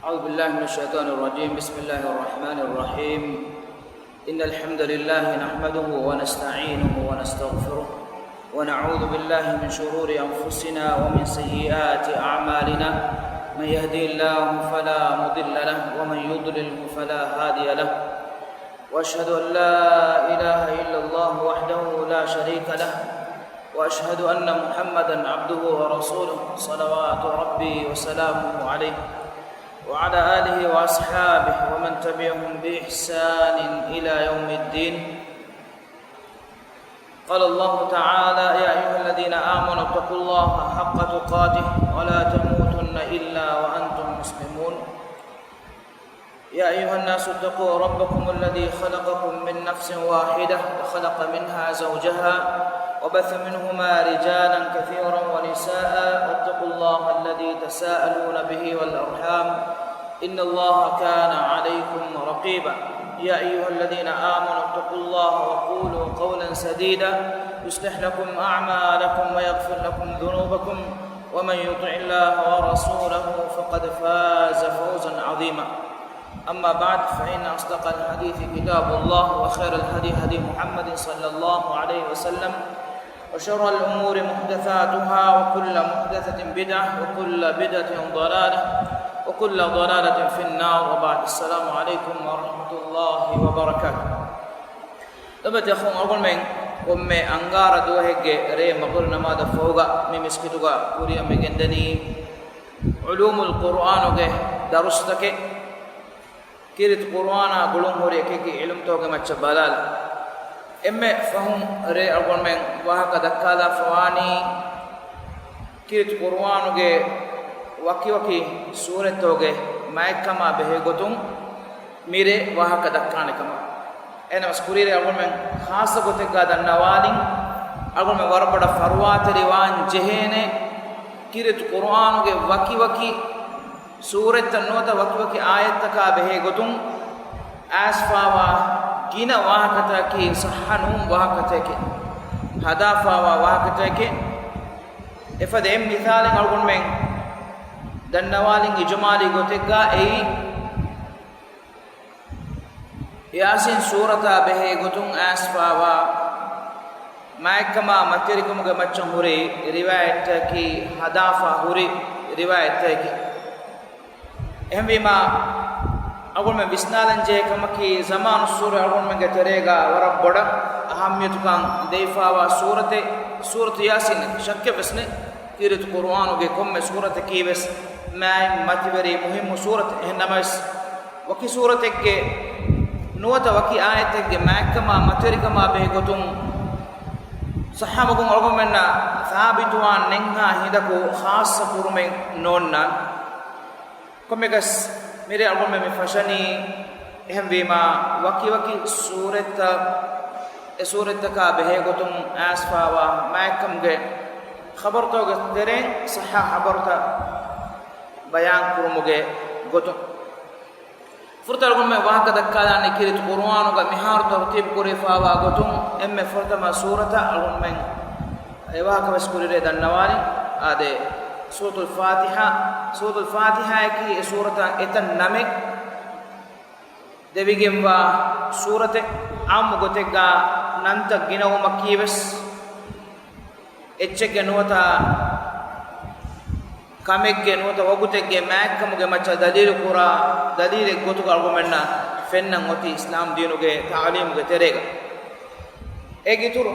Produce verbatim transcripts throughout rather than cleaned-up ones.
أعوذ بالله من الشيطان الرجيم. بسم الله الرحمن الرحيم. إن الحمد لله نحمده ونستعينه ونستغفره، ونعوذ بالله من شرور أنفسنا ومن سيئات أعمالنا. من يهده الله فلا مضل له، ومن يضلله فلا هادي له. وأشهد أن لا إله إلا الله وحده لا شريك له، وأشهد أن محمدا عبده ورسوله، صلوات ربي وسلامه عليه، وعلى آله وأصحابه ومن تبعهم بإحسان إلى يوم الدين. قال الله تعالى: يا أيها الذين آمنوا اتقوا الله حق تقاته ولا تموتن إلا وأنتم مسلمون. يا أيها الناس اتقوا ربكم الذي خلقكم من نفس واحدة وخلق منها زوجها وبث منهما رجالا كثيرا ونساء واتقوا الله الذي تساءلون به والأرحام إن الله كان عليكم رقيبا. يا أيها الذين آمنوا اتقوا الله وقولوا قولا سديدا يصلح لكم أعمالكم ويغفر لكم ذنوبكم ومن يطع الله ورسوله فقد فاز فوزا عظيما. أما بعد، فإن أصدق الحديث كتاب الله، وخير الهدي هدي محمد صلى الله عليه وسلم، وشر الأمور محدثاتها، وكل محدثة بدعة، وكل بدعة ضلالة، وكل ضلالة في النار. وبعد، السلام عليكم ورحمة الله وبركاته. ލޮބުވެތި އަޚުން، އަޅުގަނޑުމެން ކޮންމެ އަންގާރަ ދުވަހެއްގެ ރޭ މަޣުރިބް ނަމާދަށް ފަހުގަ މި މިސްކިތުގަ ކުރިއަށް މި ގެންދަނީ ޢުލޫމުލް ޤުރުއާނުގެ ދަރުސްތަކެއް. ކީރިތި ޤުރުއާނާ ގުޅުންހުރި އެކިއެކި ޢިލްމުތަކުގެ މައްޗަށް ބަލާލަ. އެންމެ ފަހުން ރޭ އަޅުގަނޑުމެން ވާހަކަ ދައްކާލާފަވާނީ، ކީރިތި ޤުރުއާނުގެ ވަކިވަކި ސޫރަތްތަކުގެ މާތްކަމާ ބެހޭ ގޮތުން މިރޭ ވާހަކަ ދައްކާނެ ކަމަށް. އެހެނަސް ކުރީރޭ އަޅުގަނޑުމެން ޚާއްޞަ ގޮތެއްގާ ދަންނަވާލިން، އަޅުގަނޑުމެން ވަރަށް ބޮޑަށް ފަރުވާތެރިވާން ޖެހޭނެ، ކީރިތި ޤުރުއާނުގެ ވަކިވަކި ސޫރަތްތައް ނުވަތަ ވަކިވަކި އާޔަތްތަކާ ބެހޭ ގޮތުން އައިސްފާވާ ގިނަ ވާހަކަތަކަކީ ޞައްޙަ ނޫން ވާހަކަތަކެއް، ހަދާފާވާ ވާހަކަތަކެއް. އެފަދަ އެއް މިސާލެއް އަޅުގަނޑުމެން ދަންނަވާލިން އިޖުމާލީ ގޮތެއްގާ އެއީ، ޔާސީން ސޫރަތާ ބެހޭ ގޮތުން އައިސްފާވާ މާތްކަމާ މަތިވެރިކަމުގެ މައްޗަށް ހުރި ރިވާޔަތްތަކަކީ، ހަދާފާ ހުރި ރިވާޔަތްތަކެއް. އެހެންވީމާ، އަޅުގަނޑުމެން ވިސްނާލަން ޖެހޭ ކަމަކީ، ޒަމާނުއްސޫރަ އަޅުގަނޑުމެންގެ ތެރޭގަ ވަރަށް ބޮޑަށް އަހައްމިޔަތުކަން ދެވިފާވާ ސޫރަތެއް، ސޫރަތު ޔާސީން. ޝައްކެއް ވެސް ނެތް، ކީރިތި ޤުރުއާނުގެ ކޮންމެ ސޫރަތަކީ ވެސް މާތް މަތިވެރި މުހިއްމު ސޫރަތެއް. އެހެން ނަމަވެސް، ވަކި ސޫރަތެއްގެ ނުވަތަ ވަކި އާޔަތެއްގެ މާތްކަމާ މަތިވެރިކަމާ ބެހޭ ގޮތުން ޞައްޙަ މަގުން އަޅުގަނޑުމެންނަށް ސާބިތުވާން ނެތްހާ ހިނދަކު ޚާއްޞަ ކުރުމެއް ނޯންނާނެ. ކޮންމެއަކަސް މިރޭ އަޅުގަނޑުމެން މި ފަށަނީ، އެހެންވީމާ، ވަކިވަކި ސޫރަތްތައް، އެ ސޫރަތްތަކާ ބެހޭ ގޮތުން އައިސްފާވާ މާތްކަމުގެ ޚަބަރުތަކުގެ ތެރެއިން ޞައްޙަ ޚަބަރުތައް ބަޔާން ކުރުމުގެ ގޮތުން. ފުރަތަމަ އަޅުގަނޑުމެން ވާހަކަ ދައްކާލާނީ ކީރިތި ޤުރުއާނުގަ މިހާރު ތަރުތީބު ކުރެވިފާވާ ގޮތުން އެންމެ ފުރަތަމަ ސޫރަތަށް. އަޅުގަނޑުމެން އެ ވާހަކަ ވެސް ކުރިއިރޭ ދަންނަވާލި. އާދެ، ސޫރަތުލް ފާތިޙާ، ސޫރަތުލް ފާތިޙާއަކީ އެ ސޫރަތަށް އެތައް ނަމެއް ދެވިގެންވާ ސޫރަތެއް. އާއްމު ގޮތެއްގަ ނަންތައް ގިނަވުމަކީ ވެސް އެއްޗެއްގެ ނުވަތަ ކަމެއްގެ ނުވަތަ ވަގުތެއްގެ މާތްކަމުގެ މައްޗަށް ދަލީލު ކުރާ ދަލީލެއް ގޮތުގަ އަޅުގަނޑުމެންނަށް ފެންނަން އޮތީ އިސްލާމް ދީނުގެ ތަޢުލީމުގެ ތެރޭގަ. އޭގެ އިތުރު،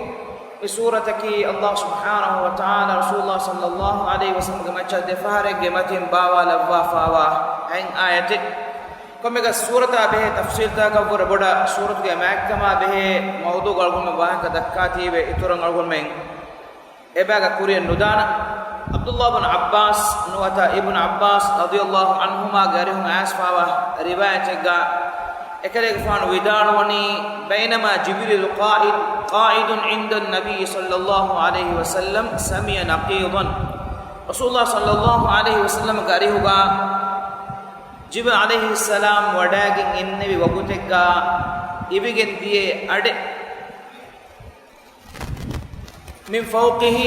މި ސޫރަތަކީ ﷲ ސުބްޙާނަހޫ ވަތަޢާލާ ރަސޫލުﷲ ޞައްލަﷲ ޢަލައިހި ވަސައްލަމްގެ މައްޗަށް ދެފަހަރެއްގެ މަތިން ބާވާލައްވާފާވާ ހަތް އާޔަތެއް. ކޮންމެއަކަސް ސޫރަތާ ބެހޭ ތަފްސީލްތަކަށްވުރެ ބޮޑަށް ސޫރަތުގެ މާތްކަމާ ބެހޭ މައުޟޫޢު އަޅުގަނޑުމެން ވާހަކަ ދައްކާތީވެ، އިތުރަށް އަޅުގަނޑުމެން އެބައިގަ ކުރިއަށް ނުދާނަން. ޢަބްދުﷲ ބިން ޢައްބާސް ނުވަތަ އިބްނު ޢައްބާސް ރަޟިޔަﷲ ޢަންހުމާގެ އަރިހުން އައިސްފާވާ ރިވާޔަތެއްގަ އެކަލޭގެފާނު ވިދާޅުވަނީ، بينما جبريل قاعد، قاعد عند النبي صلى الله عليه وسلم سمع نقيضا. ރަސޫލުﷲ ޞައްލަﷲ ޢަލައިހި ވަސައްލަމްގެ އަރިހުގަ ޖިބްރީލް ޢަލައިހިއްސަލާމް ވަޑައިގެން އިންނެވި ވަގުތެއްގަ އިވިގެން ދިޔަ އަޑެއް، من فوقه،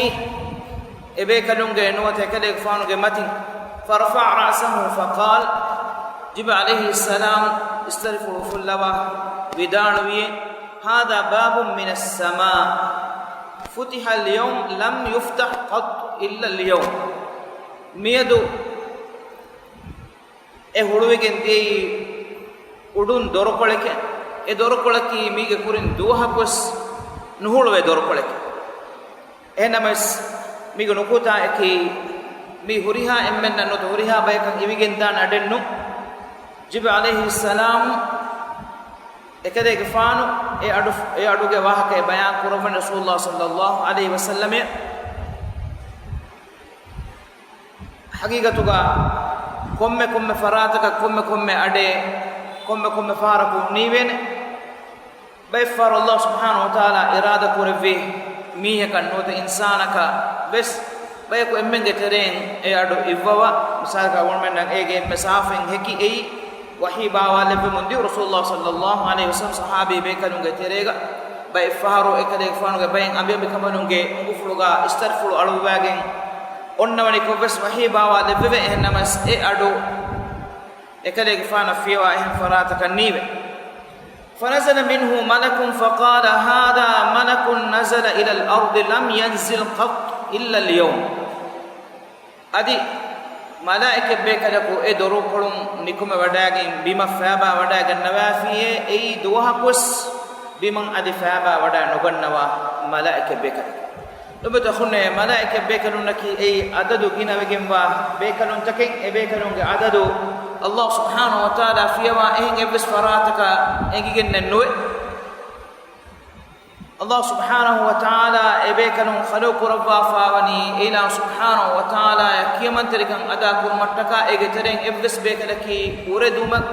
އެބޭކަލުންގެ ނުވަތަ އެކަލޭގެފާނުގެ މަތިން، فرفع رأسه فقال، ޖިބްރީލް ޢަލައިހިއްސަލާމް އިސްތަށިފުޅު އުފުއްލަވާ ވިދާޅުވިއޭ، هذا باب من السماء فتح اليوم لم يفتح قط إلا اليوم. މިއަދު އެ ހުޅުވިގެން ދިޔައީ އުޑުން ދޮރުކޮޅެކޭ. އެ ދޮރުކޮޅަކީ މީގެ ކުރިން ދުވަހަކުވެސް ނުހުޅުވޭ ދޮރުކޮޅެކޭ. އެހެންނަމަވެސް، މީގެ ނުކުތާއަކީ، މީ ހުރިހާ އެންމެންނަށް ނުވަތަ ހުރިހާ ބަޔަކަށް އިވިގެންދާނެ އަޑެއް ނޫން. ޖިބްރީލް ޢަލައިހިއްސަލާމް އެކަލޭގެފާނު އެ އަޑު، އެ އަޑުގެ ވާހަކައެއް ބަޔާން ކުރައްވަނީ ރަސޫލުﷲ ޞައްލައްލާހު ޢަލައިހި ވަސައްލަމަށް. ޙަޤީޤަތުގަ ކޮންމެ ކޮންމެ ފަރާތަކަށް، ކޮންމެ ކޮންމެ އަޑެއް، ކޮންމެ ކޮންމެ ފަހަރަކު ނީވޭނެ. ބައެއްފަހަރު ﷲ ސުބްޙާނަހޫ ވަތަޢާލާ އިރާދަ ކުރެއްވި މީހަކަށް ނުވަތަ އިންސާނަކަށް ވެސް ބަޔަކު އެންމެންގެ ތެރެއިން އެ އަޑު އިއްވަވާ، މިސާލަކަށް އަޅުގަނޑުމެންނަށް އޭގެ އެންމެ ސާފުން ހެކި އެއީ، ވަޙީ ބާވާލެއްވެމުން ދިޔުން ރަސޫލުﷲ ޞައްލައްލާހު ޢަލައިހި ވަސައްލަމް ޞަޙާބީ ބޭކަލުންގެ ތެރޭގަ ބައެއްފަހަރު އެކަލޭގެފާނުގެ ބައެއް އަނބިއަނބިކަނބަލުންގެ އުނގުފުޅުގަ އިސްތަށިފުޅު އަޅުއްވާގެން އޮންނަވަނިކޮށްވެސް ވަޙީ ބާވާލެއްވެވޭ. އެހެންނަމަވެސް އެ އަޑު އެކަލޭގެފާނަށް ފިޔަވާ އެހެން ފަރާތަކަށް ނީވޭ. فنزل منه ملك فقال هذا ملك نزل إلى الأرض لم ينزل قط إلا اليوم. އަދި މަލާއިކަތްބޭކަލަކު އެ ދޮރުކޮޅުން ނިކުމެވަޑައިގެން ބިމަށް ފައިބާވަޑައިގަންނަވާފިއޭ، އެއީ ދުވަހަކުވެސް ބިމަށް އަދި ފައިބާވަޑައި ނުގަންނަވާ މަލާއިކަތްބޭކަލަކު. ނުބަތަ ހުންނެވޭ، މަލާއިކަތްބޭކަލުންނަކީ އެއީ އަދަދު ގިނަވެގެންވާ ބޭކަލުންތަކެއް. އެ ބޭކަލުންގެ އަދަދު ﷲ ސުބްޙާނަހޫ ވަތަޢާލާ ފިޔަވާ އެހެން އެއްވެސް ފަރާތަކަށް އެނގިގެންނެއް ނުވޭ. ﷲ ސުބްޙާނަހޫ ވަތަޢާލާ އެބޭކަލުން ޚަލްޤު ކުރައްވާފާވަނީ އެއިލާހު ސުބްޙާނަހޫ ވަތަޢާލާއަށް ކިޔަމަންތެރިކަން އަދާކުރުމަށްޓަކާ. އޭގެ ތެރެއިން އެއްވެސް ބޭކަލަކީ އުރެދުމަށް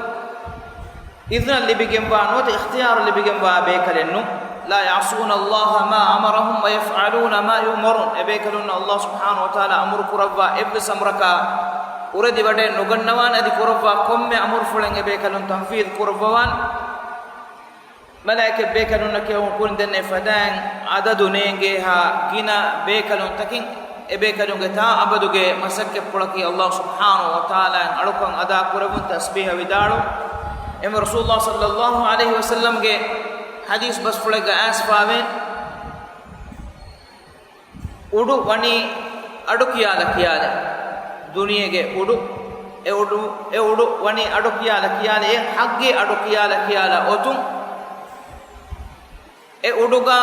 އިޛްނަ ލިބިގެންވާ ނުވަތަ އިޚްތިޔާރު ލިބިގެންވާ ބޭކަލެއް ނޫން. لا يعصون الله ما أمرهم ويفعلون ما يؤمرون. އެބޭކަލުންނަށް ﷲ ސުބްޙާނަހޫ ވަތަޢާލާ އަމުރު ކުރައްވާ އެއްވެސް އަމުރަކަށް އުރެދިވަޑައެއް ނުގަންނަވާނެ. އަދި ކުރައްވާ ކޮންމެ އަމުރުފުޅެއް އެބޭކަލުން ތަންފީޛު ކުރައްވަވާނެ. މަލާއިކަތް ބޭކަލުންނަކީ އަޅުގަނޑު ކުރިން ދެންނެވި ފަދައިން އަދަދު ނޭނގޭހާ ގިނަ ބޭކަލުންތަކެއް. އެބޭކަލުންގެ ތާ އަބަދުގެ މަސައްކަތްޕުޅަކީ ﷲ ސުބްޙާނަހޫ ވަތަޢާލާއަށް އަޅުކަން އަދާކުރެވުން، ތަސްބީޙަ ވިދާޅުވުން. އެހެންވެ ރަސޫލުﷲ ޞައްލައްލާހު ޢަލައިހި ވަސައްލަމްގެ ޙަދީޘް ބަސްފުޅެއްގަ އައިސްފާވޭ، އުޑު ވަނީ އަޑު ކިޔާލަ ކިޔާލެ. ދުނިޔޭގެ އުޑު، އެ އުޑު، އެ އުޑު ވަނީ އަޑު ކިޔާލަ ކިޔާލެ، އެ ހައްގޭ އަޑު ކިޔާލަ ކިޔާލަ އޮތުން. އެ އުޑުގަ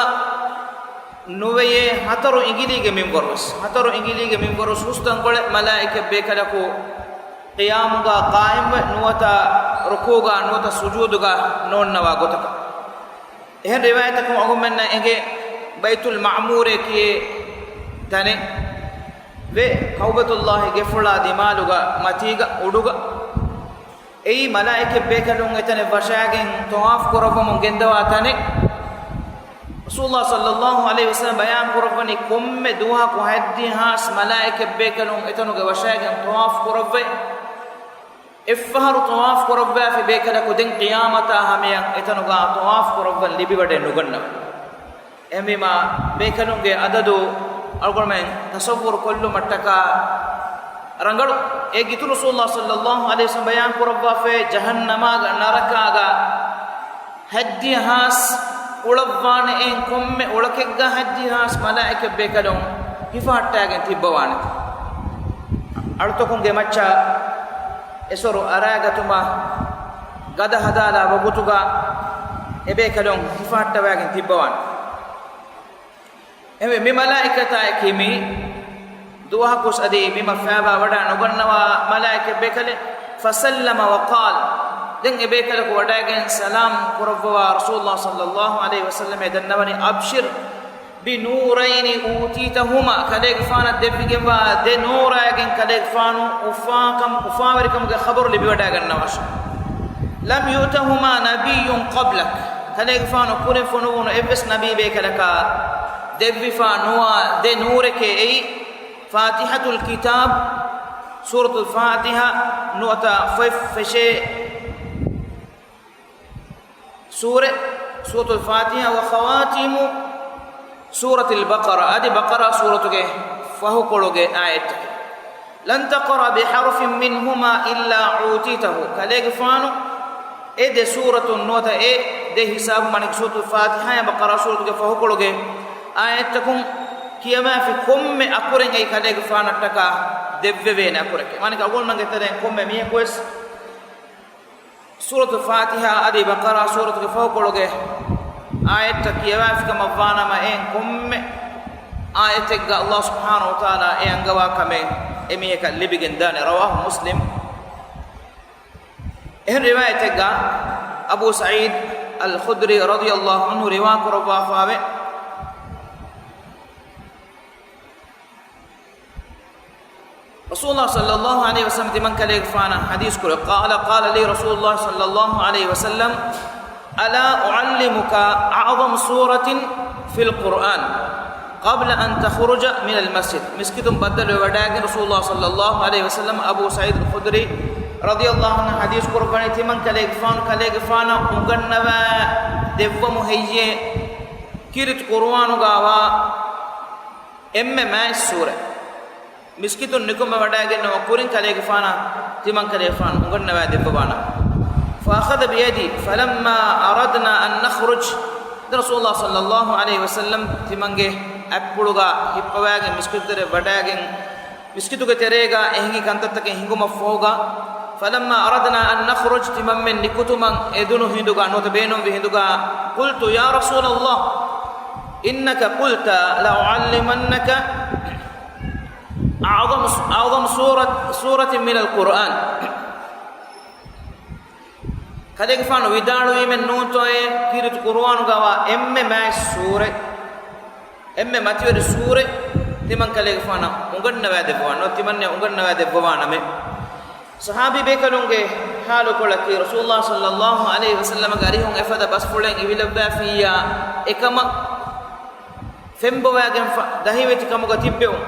ނުވެޔޭ ހަތަރު އިނގިލީގެ މިންވަރުވެސް، ހަތަރު އިނގިލީގެ މިންވަރުވެސް ހުސްތަންކޮޅެއް މަލާއިކަތް ބޭކަލަކު ޤިޔާމުގަ ޤާއިމްވެ ނުވަތަ ރުކޫޢުގަ ނުވަތަ ސުޖޫދުގަ ނޯންނަވާ ގޮތަކަށް. އެހެން ރިވާޔަތަކުން އަޅުގަނޑުމެންނަށް އެނގޭ، ބައިތުލް މަޢުމޫރޭ ކިޔޭ ތަނެއް ވޭ، ކަޢުބަތުﷲ ގެފުޅާ ދިމާލުގަ މަތީގަ އުޑުގަ. އެއީ މަލާއިކަތް ބޭކަލުން އެތަނެއް ވަށާގެން ޠަވާފު ކުރައްވަމުން ގެންދަވާ ތަނެއް. ރަސޫލުﷲ ޞައްލައްލާހު ޢަލައިހި ވަސައްލަމަ ބަޔާން ކުރައްވަނީ، ކޮންމެ ދުވަހަކު ހަތްދިހަ ހާސް މަލާއިކަތް ބޭކަލުން އެތަނުގެ ވަށާގެން ޠަވާފު ކުރައްވައި، އެއްފަހަރު ޠަވާފު ކުރައްވާފި ބޭކަލަކު ދެން ޤިޔާމަތާ ހަމަޔަށް އެތަނުގަ ޠަވާފު ކުރައްވަން ލިބިވަޑައެއް ނުގަންނަވާ. އެހެންވީމާ، ބޭކަލުންގެ އަދަދު އަޅުގަނޑުމެން ތަޞައްވުރު ކޮށްލުމަށްޓަކާ ރަނގަޅު. އޭގެ އިތުރު ރަސޫލުﷲ ޞައްލައްލާހު ޢަލައިހި ވަސައްލަމަ ބަޔާން ކުރައްވާފައި، ޖަހަންނަމާގަ ނަރަކާގަ ހަތްދިހަ ހާސް އުޅައްވާނެއޭ، ކޮންމެ އުޅަކެއްގަ ހަތްދިހަ ހާސް މަލާއިކަތް ބޭކަލުން ހިފަހައްޓާގެން ތިއްބަވާނެތީ. އަޅުތަކުންގެ މައްޗަށް އެސޮރު އަރާގަތުމަށް ގަދަ ހަދާލާ ވަގުތުގަ އެބޭކަލުން ހިފަހައްޓަވާގެން ތިއްބަވާނެ. އެހެންވެ، މި މަލާއިކަތާއެކީ މީ ދުވަހަކުސް އަދި ބިމަށް ފައިބާ ވަޑައި ނުގަންނަވާ މަލާއިކަތް ބޭކަލެއް. فسلم وقال، ދެން އެ ބޭކަލަކު ވަޑައިގެން ސަލާމް ކުރައްވަވާ ރަސޫލުﷲ ޞައްލައްލާހު ޢަލައިހި ވަސައްލަމަ ދަންނަވަނީ، أبشر بنورين أوتيتهما، ކަލޭގެފާނަށް ދެއްވިގެންވާ ދެ ނޫރާއިގެން ކަލޭގެފާނު އުފާކަމް، އުފާވެރިކަމުގެ ޚަބަރު ލިބިވަޑައިގަންނަވާށި. لم يؤتهما نبي قبلك، ކަލޭގެފާނު ކުރިން ފޮނުވުނު އެއްވެސް ނަބީ ބޭކަލަކަށް ދެއްވިފާ ނުވާ ދެ ނޫރެކޭ އެއީ. فاتحة الكتاب، ސޫރަތުލް ފާތިޙާ، ނުވަތަ ފޮތް ފެށޭ ސޫރަ، ސޫރަތުލް ފާތިޙާ، وخواتيم سورة البقرة، އަދި ބަޤަރާ ސޫރަތުގެ ފަހުކޮޅުގެ އާޔަތްތަކެއް. لن تقرأ بحرف منهما إلا أوتيته. ކަލޭގެފާނު އެ ދެ ސޫރަތުން ނުވަތަ އެ ދެ ހިސާބު، މާނައަކީ ސޫރަތުލް ފާތިޙާއާ ބަޤަރާ ސޫރަތުގެ ފަހުކޮޅުގެ އާޔަތްތަކުން ކިޔަވާފި ކޮންމެ އަކުރެއް އެއީ ކަލޭގެފާނަށްޓަކާ ދެއްވެވޭނެ އަކުރެކޭ. މާނައަކީ އަޅުގަނޑުމެންގެ ތެރެއިން ކޮންމެ މީހަކުވެސް ސޫރަތުލް ފާތިޙާ އަދި ބަޤަރާ ސޫރަތުގެ ފަހުކޮޅުގެ އާޔަތްތައް ކިޔަވާފިކަމަށްވާނަމަ، އެއިން ކޮންމެ އާޔަތެއްގަ ﷲ ސުބްޙާނަހޫ ވަތަޢާލާ އެ އަންގަވާ ކަމެއް އެމީހަކަށް ލިބިގެން ދާނެ. ރަވާހު މުސްލިމް. އެހެން ރިވާޔަތެއްގަ އަބޫ ސަޢީދު އަލް ޚުދްރީ ރަޟިޔަﷲ ޢަންހު ރިވާ ކުރައްވާފައެވެ. ރަސޫލުﷲ ޞައްލަﷲ ޢަލައިހި ވަސައްލަމަ ތިމަން ކަލޭގެފާނަށް ޙަދީޘް ކުރޭ، قال، قال لي رسول الله صلى الله عليه وسلم، ألا أعلمك أعظم سورة في القرآن قبل أن تخرج من المسجد. މިސްކިތުން ބައްދަލުވެވަޑައިގެން ރަސޫލުﷲ ޞައްލަﷲ ޢަލައިހި ވަސައްލަމަ އަބޫ ސަޢީދު އަލް ޚުދްރީ ރަޟިޔަﷲ ޢަންހު ޙަދީޘް ކުރައްވަނީ، ތިމަން ކަލޭގެފާނު، ކަލޭގެފާނަށް އުނގަންނަވާ ދެއްވަމު ހެއްޔޭ ކީރިތި ޤުރުއާނުގަވާ އެންމެ މާތް ސޫރަ. މިސްކިތުން ނިކުމެވަޑައިގެންނަވާ ކުރިން ކަލޭގެފާނަށް ތިމަން ކަލޭގެފާނު އުނގަންނަވާ ދެއްވަވާނަމަ. فأخذ بيدي فلما أردنا أن نخرج، ދެން ރަސޫލުﷲ ޞައްލަﷲ ޢަލައިހި ވަސައްލަމަ ތިމަންގެ އަތްޕުޅުގަ ހިއްޕަވައިގެން މިސްކިތު ތެރެ ވަޑައިގެން، މިސްކިތުގެ ތެރޭގަ އެ ހިނގި ކަންތައްތަކެއް ހިނގުމަށްފަހުގަ، فلما أردنا أن نخرج، ތިމަންމެން ނިކުތުމަށް އެދުނު ހިނދުގަ، ނުވަތަ ބޭނުންވި ހިނދުގަ، قلت يا رسول الله إنك قلت لأعلمنك أعظم، أعظم سورة، سورة من القرآن. ކަލޭގެފާނު ވިދާޅުވީމެއް ނޫންތޯއޭ، ކީރިތި ޤުރުއާނުގަވާ އެންމެ މާތް ސޫރަ، އެންމެ މަތިވެރި ސޫރަ ތިމަން ކަލޭގެފާނަށް އުނގަންނަވާ ދެއްވަވާ، ނުވަތަ ތިމަންނަށް އުނގަންނަވާ ދެއްވަވާނަމޭ. ޞަޙާބީ ބޭކަލުންގެ ޙާލުކޮޅަކީ، ރަސޫލުﷲ ޞައްލަﷲ ޢަލައިހި ވަސައްލަމަގެ އަރިހުން އެފަދަ ބަސްފުޅެއް އިވިލައްވާފިއްޔާ އެކަމަށް ފެންބޮވާގެންފަ ދަހިވެތި ކަމުގަ ތިއްބެވުން.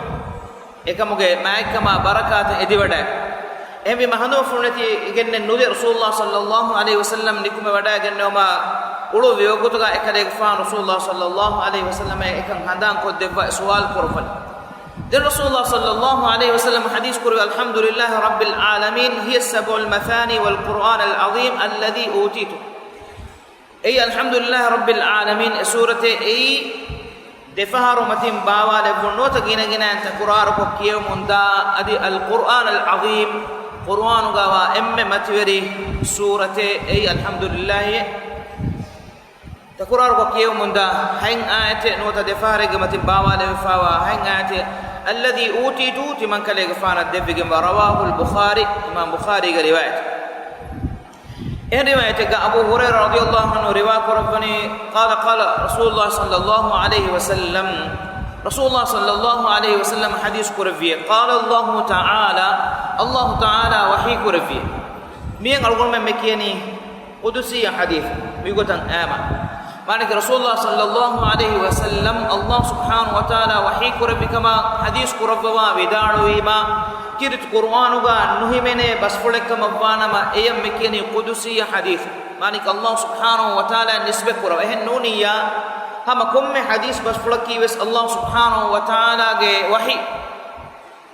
އެކަމުގެ މާތްކަމާ ބަރަކާތަށް އެދިވަޑައި. އެހެންވީމަ ހަނދުމަފުޅު ނެތިގެންނެއް ނުދޭ ރަސޫލުﷲ ޞައްލަﷲ ޢަލައިހި ވަސައްލަމަ ނިކުމެވަޑައިގެންނެވުމާ އުޅުއްވި ވަގުތުގަ އެކަލޭގެފާނު ރަސޫލުﷲ ޞައްލަﷲ ޢަލައިހި ވަސައްލަމައަށް އެކަން ހަނދާންކޮށްދެއްވާ ސުވާލު ކުރައްވަނީ. ދެން ރަސޫލުﷲ ޞައްލަﷲ ޢަލައިހި ވަސައްލަމަ ޙަދީޘް ކުރެއްވި، الحمد لله رب العالمين، هي السبع المثاني والقرآن العظيم الذي أوتيته. އެއީ الحمد لله رب العالمين، އެ ސޫރަތެއް އެއީ ދެފަހަރު މަތިން ބާވާލެއްވުން ނުވަތަ ގިނަގިނައިން ތަކުރާރުކޮށް ކިޔެވުމުންދާ އަދި القرآن العظيم، ޤުރުއާނުގަވާ އެންމެ މަތިވެރި ސޫރަތެއް އެއީ الحمد لله. ތަކުރާރުކޮށް ކިޔެވުމުންދާ ހަތް އާޔަތެއް ނުވަތަ ދެފަހަރެއްގެ މަތިން ބާވާލެވިފައިވާ ހަތް އާޔަތެއް، الذي أوتيته، ތިމަން ކަލޭގެފާނަށް ދެއްވިގެންވާ. رواه البخاري، އިމާމް ބުޚާރީގެ ރިވާޔަތެއް. އެހެން ރިވާޔަތެއްގަ އަބޫ ހުރައިރާ ރަޟިޔަﷲ ޢަންހު ރިވާ ކުރައްވަނީ، قال قال رسول الله صلى الله عليه وسلم، ރަސޫލުﷲ ޞައްލަﷲ ޢަލައިހި ވަސައްލަމަ ޙަދީޘް ކުރެއްވިއޭ، قال الله تعالى، ﷲ ތަޢާލާ ވަޙީ ކުރެއްވިއޭ. މިއަން އަޅުގަނޑުމެން މި ކިޔަނީ ޤުދުސީ ޙަދީޘް މިގޮތަށް އައިމަ. މާނައަކީ ރަސޫލުﷲ ޞައްލަﷲ ޢަލައިހި ވަސައްލަމަ ﷲ ސުބްޙާނަހޫ ވަތަޢާލާ ވަޙީ ކުރެއްވިކަމަށް ޙަދީޘް ކުރައްވަވާ ވިދާޅުވީމާ، ކީރިތި ޤުރުއާނުގަ ނުހިމެނޭ ބަސްފުޅެއްކަމަށްވާނަމަ، އެޔަށް މި ކިޔަނީ ޤުދުސީ ޙަދީޘް. މާނައަކީ ﷲ ސުބްޙާނަހޫ ވަތަޢާލާ ނިސްބަތް ކުރައްވާ. އެހެން ނޫނިއްޔާ، ހަމަ ކޮންމެ ޙަދީޘް ބަސްފުޅަކީ ވެސް ﷲ ސުބްޙާނަހޫ ވަތަޢާލާގެ ވަޙީ.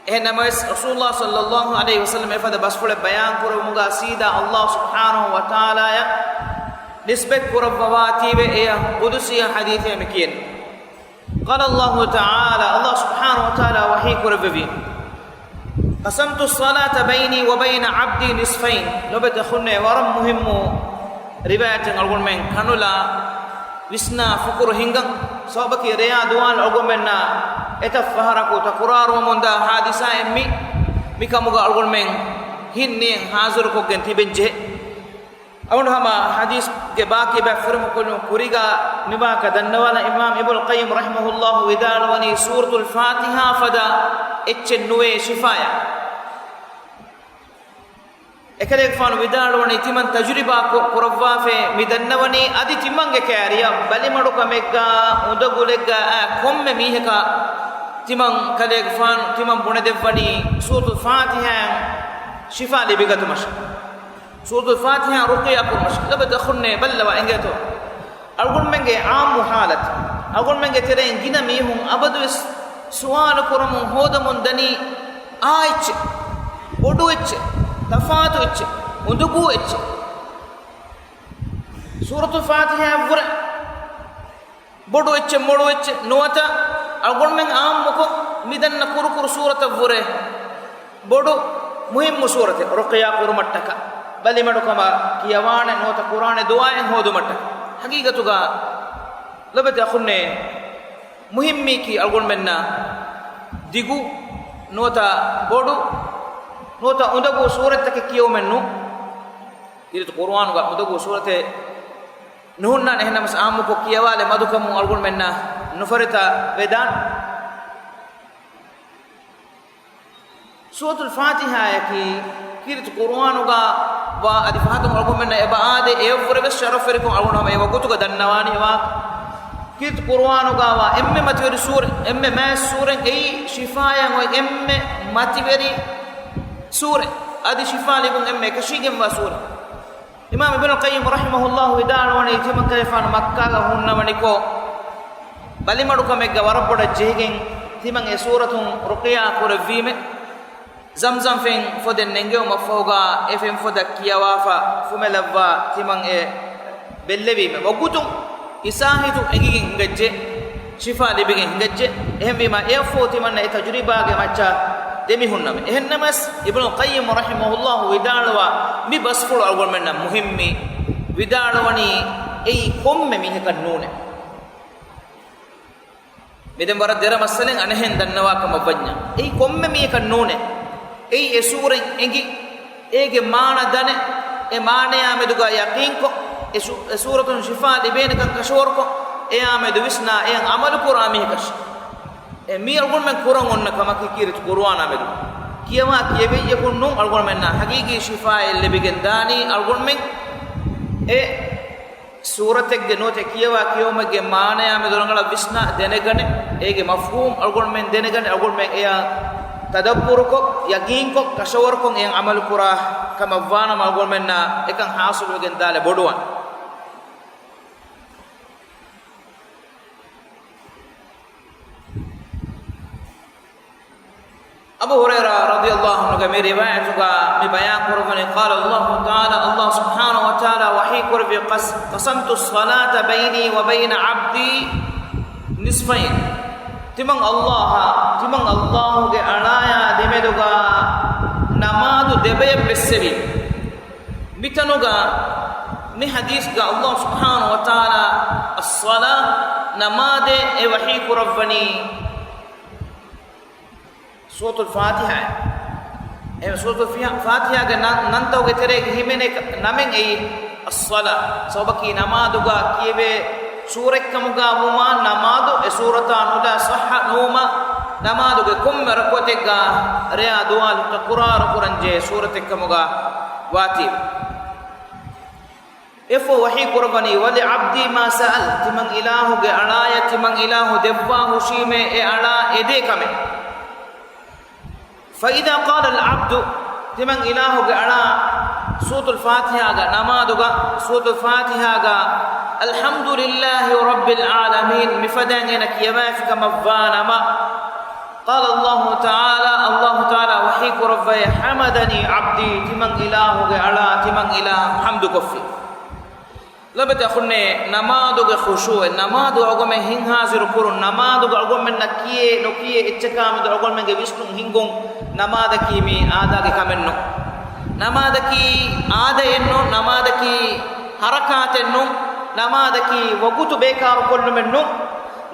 އެހެން ނަމަވެސް، ރަސޫލުﷲ ޞައްލަﷲ ޢަލައިހި ވަސައްލަމަ އެފަދަ ބަސްފުޅެއް ބަޔާން ކުރެއްވުމުގަ ސީދާ ﷲ ސުބްޙާނަހޫ ވަތަޢާލާއަށް ނިސްބަތް ކުރައްވަވާތީވެ، އެޔަށް ޤުދުސީ ޙަދީޘޭ މި ކިޔަނީ. قال الله تعالى، ﷲ ސުބްޙާނަހޫ ވަތަޢާލާ ވަޙީ ކުރެއްވެވީ، قسمت الصلاة بيني وبين عبدي نصفين. ލޮބުވެތި އަޚުންނޭ، ވަރަށް މުހިއްމު ރިވާޔަތެއް އަޅުގަނޑުމެން ކަނުލާ ވިސްނާ ފުކުރު ހިނގަން. ސަބަބަކީ ރެޔާ ދުވާލު އަޅުގަނޑުމެންނާ އެތައް ފަހަރަކު ތަކުރާރުވަމުންދާ ޙާދިސާއެއް މި، މިކަމުގަ އަޅުގަނޑުމެން ހިތް ނިޔަތް ޙާޟިރުކޮށްގެން ތިބެންޖެހޭ. އަޅުގަނޑު ހަމަ ޙަދީޘްގެ ބާކީ ބައި ފުރިހަމަ ކުރިން ކުރީގަ މިވާހަކަ ދަންނަވާލަން. އިމާމް އިބްނުލް ޤައްޔިމް ރަޙިމަހުﷲ ވިދާޅުވަނީ، ސޫރަތުލް ފާތިޙާ ފަދަ އެއްޗެއް ނުވޭ ޝިފާޔަށް. އެކަލޭގެފާނު ވިދާޅުވަނީ، ތިމަން ތަޖުރިބާ ކު-، ކުރައްވާފައޭ. މި ދަންނަވަނީ އަދި ތިމަންގެ ކައިރިއަށް ބަލިމަޑުކަމެއްގަ، އުނދަގުލެއްގަ އައި ކޮންމެ މީހަކަށް ތިމަން ކަލޭގެފާނު ތިމަން ބުނެދެއްވަނީ ސޫރަތުލް ފާތިޙާއިން ޝިފާ ލިބިގަތުމަށް. ސޫރަތުލް ފާތިޙާ ރުޤިޔާ ކުރުމަށް. ލޮބުވެތި އަޚުންނޭ، ބައްލަވާ އެނގޭތޯ؟ އަޅުގަނޑުމެންގެ ޢާއްމު ޙާލަތު، އަޅުގަނޑުމެންގެ ތެރެއިން ގިނަ މީހުން އަބަދުވެސް ސުވާލު ކުރަމުން ހޯދަމުން ދަނީ، އާ އެއްޗެއް، ބޮޑު އެއްޗެއް، ތަފާތު އެއްޗެއް، އުނދަގޫ އެއްޗެއް. ސޫރަތުލް ފާތިޙާއަށްވުރެ ބޮޑު އެއްޗެއް، މޮޅު އެއްޗެއް ނުވަތަ އަޅުގަނޑުމެން އާއްމުކޮށް މިދަންނަ ކުރުކުރު ސޫރަތަށްވުރެ ބޮޑު މުހިއްމު ސޫރަތެއް ރުޤްޔާ ކުރުމަށްޓަކާ، ބަލިމަޑުކަމަށް ކިޔަވާނެ ނުވަތަ ކުރާނެ ދުޢާއެއް ހޯދުމަށްޓަކާ. ޙަޤީޤަތުގަ ލޮބުވެތި އަޚުންނޭ، މުހިއްމީކީ އަޅުގަނޑުމެންނަށް ދިގު ނުވަތަ ބޮޑު ނުވަތަ އުނދަގޫ ސޫރަތްތަކެއް ކިޔެވުމެއް ނޫން. ކީރިތި ޤުރުއާނުގަ އުނދަގޫ ސޫރަތެއް ނުހުންނާނެ، އެހެންނަމަސް އާއްމުކޮށް ކިޔަވާލެ މަދުކަމުން އަޅުގަނޑުމެންނަށް ނުފަރިތަ ވެދާނެ. ސޫރަތުލް ފާތިޙާއަކީ ކީރިތި ޤުރުއާނުގަ ވާ އަދި ފަހަތުން އަޅުގަނޑުމެންނަށް އެބަ އާދޭ، އެއަށްވުރެވެސް ޝަރަފްވެރިކޮށް އަޅުގަނޑު ހަމަ އެ ވަގުތުގަ ދަންނަވާނީ ވާ. ކީރިތި ޤުރުއާނުގަ ވާ އެންމެ މަތިވެރި ސޫރަ، އެންމެ މާތް ސޫރައިން އެއީ ޝިފާޔަށް އޮތް އެންމެ މަތިވެރި ސޫރަ، އަދި ޝިފާ ލިބުން އެންމެ އެކަށީގެންވާ ސޫރަ. އިމާމް އިބްނުލް ޤައްޔިމް ރަޙިމަހުﷲ ވިދާޅުވަނީ، ތިމަންކަލޭފާނު މައްކާގަ ހުންނަވަނިކޮށް، ބަލިމަޑުކަމެއްގަ ވަރަށް ބޮޑަށް ޖެހިގެން ތިމަން އެ ސޫރަތުން ރުޤްޔާ ކުރެއްވީމެ. ޒަމްޒަމް ފެން ފޮދެއް ނެންގެވުމަށްފަހުގަ އެ ފެން ފޮދަށް ކިޔަވާފަ ފުމެލައްވާ ތިމަން އެ ބެއްލެވީމެ. ވަގުތު އިސާހިތު އެނގިގެން ހިނގައްޖެ، ޝިފާ ލިބިގެން ހިނގައްޖެ. އެހެންވީމަ އެއަށްފަހު ތިމަންނަ އެ ތަޖުރިބާގެ މައްޗަށް ދެމިހުންނަމެ. އެހެންނަމަސް އިބްނުލް ޤައްޔިމް ރަޙިމަހުﷲ ވިދާޅުވާ މި ބަސްފުޅު އަޅުގަނޑުމެންނަށް މުހިއްމީ. ވިދާޅުވަނީ އެއީ ކޮންމެ މީހަކަށް ނޫނޭ. މިދެން ވަރަށް ދެރަ މައްސަލައެއް އަނެއްހެން ދަންނަވާ ކަމަށް ވަންޏާ، އެއީ ކޮންމެ މީހަކަށް ނޫނޭ. އެއީ އެ ސޫރައިން އެނގި، އޭގެ މާނަ ދަނެ، އެ މާނަޔާ މެދުގަ ޔަޤީންކޮށް، އެ ސޫ-، އެ ސޫރަތުން ޝިފާ ލިބޭނެކަން ކަށަވަރުކޮށް، އެއާ މެދު ވިސްނާ، އެއަށް ޢަމަލު ކުރާ މީހަކަށް. އެ މީ އަޅުގަނޑުމެން ކުރަން އޮންނަ ކަމަކީ ކީރިތި ޤުރުއާނާ މެދު ކިޔަވާ ކިޔެވިއްޔަކުން ނޫން އަޅުގަނޑުމެންނަށް ޙަޤީޤީ ޝިފާއެއް ލިބިގެން ދާނީ. އަޅުގަނޑުމެން އެ ސޫރަތެއްގެ ނުވަތަ ކިޔަވާ ކިޔެވުމެއްގެ މާނަޔާ މެދު ރަނގަޅަށް ވިސްނާ ދެނެގަނެ، އޭގެ މަފްހޫމް އަޅުގަނޑުމެން ދެނެގަނެ، އަޅުގަނޑުމެން އެއަށް ތަދައްބުރުކޮށް، ޔަޤީންކޮށް، ކަށަވަރުކޮށް އެއަށް ޢަމަލު ކުރާ ކަމަށްވާނަމަ، އަޅުގަނޑުމެންނަށް އެކަން ޙާޞިލުވެގެން ދާލެ ބޮޑުވާނެ. އަބޫ ހުރައިރާ ރަޟިޔަﷲ ޢަންހުގެ މި ރިވާޔަތުގަ މި ބަޔާން ކުރައްވަނީ، قال الله تعالى، ﷲ ސުބްޙާނަހޫ ވަތަޢާލާ ވަޙީ ކުރެއްވި، قس-، قسمت الصلاة بيني وبين عبدي نصفين. ތިމަން ﷲ، ތިމަން ﷲ ގެ އަޅާޔާ ދެމެދުގަ ނަމާދު ދެބަޔަށް ބެއްސެވީ. މިތަނުގަ މި ޙަދީޘްގަ ﷲ ސުބްޙާނަހޫ ވަތަޢާލާ الصلاة، ނަމާދޭ އެ ވަޙީ ކުރައްވަނީ. ސޫރަތުލް ފާތިޙާ. އެ ސޫރަތުލް ފި-، ފާތިޙާގެ ނަ-، ނަންތަކުގެ ތެރޭގަ ހިމެނޭ ކަ-، ނަމެއް އެއީ އައްޞަލާ. ސަބަބަކީ ނަމާދުގަ ކިޔެވޭ ސޫރަތްކަމުގަ ވުމާ، ނަމާދު އެ ސޫރަތާ ނުލާ ޞައްޙަ ނުވުމާ، ނަމާދުގެ ކޮންމެ ރަކުޢަތެއްގަ ރެޔާ ދުވާލުތައް ކުރާރު ކުރަންޖެހޭ ސޫރަތެއްކަމުގަ ވާތީ. އެފޯ ވަޙީ ކުރައްވަނީ، ولعبدي ما سأل، ތިމަން އިލާހުގެ އަޅާޔަށް ތިމަން އިލާހު ދެއްވާ ހުށީމޭ އެ އަޅާ އެދޭ ކަމެއް. فإذا قال العبد، ތިމަން އިލާހުގެ އަޅާ ސޫރަތުލް ފާތިޙާގަ، ނަމާދުގަ ސޫރަތުލް ފާތިޙާގަ، الحمد لله رب العالمين، މިފަދައިން އޭނަ ކިޔަވައިފި ކަމަށްވާނަމަ، قال الله تعالى، ﷲ ތަޢާލާ ވަޙީ ކުރައްވައޭ، حمدني عبدي، ތިމަން އިލާހުގެ އަޅާ ތިމަން އިލާހު ޙަމްދުކޮށްފި. ލޮބުވެތި އަޚުންނޭ، ނަމާދުގެ ޚުޝޫޢެއް، ނަމާދު އަޅުގަނޑުމެން ހިތްހާޒިރު ކުރުން، ނަމާދުގަ އަޅުގަނޑުމެންނަށް ކިޔޭ ނުކިޔޭ އެއްޗަކާމެދު އަޅުގަނޑުމެންގެ ވިސްނުން ހިންގުން، ނަމާދަކީ މީ އާދައިގެ ކަމެއްނު. ނަމާދަކީ އާދައެއްނު، ނަމާދަކީ ހަރަކާތެއްނު، ނަމާދަކީ ވަގުތު ބޭކާރު ކޮށްލުމެއްނު،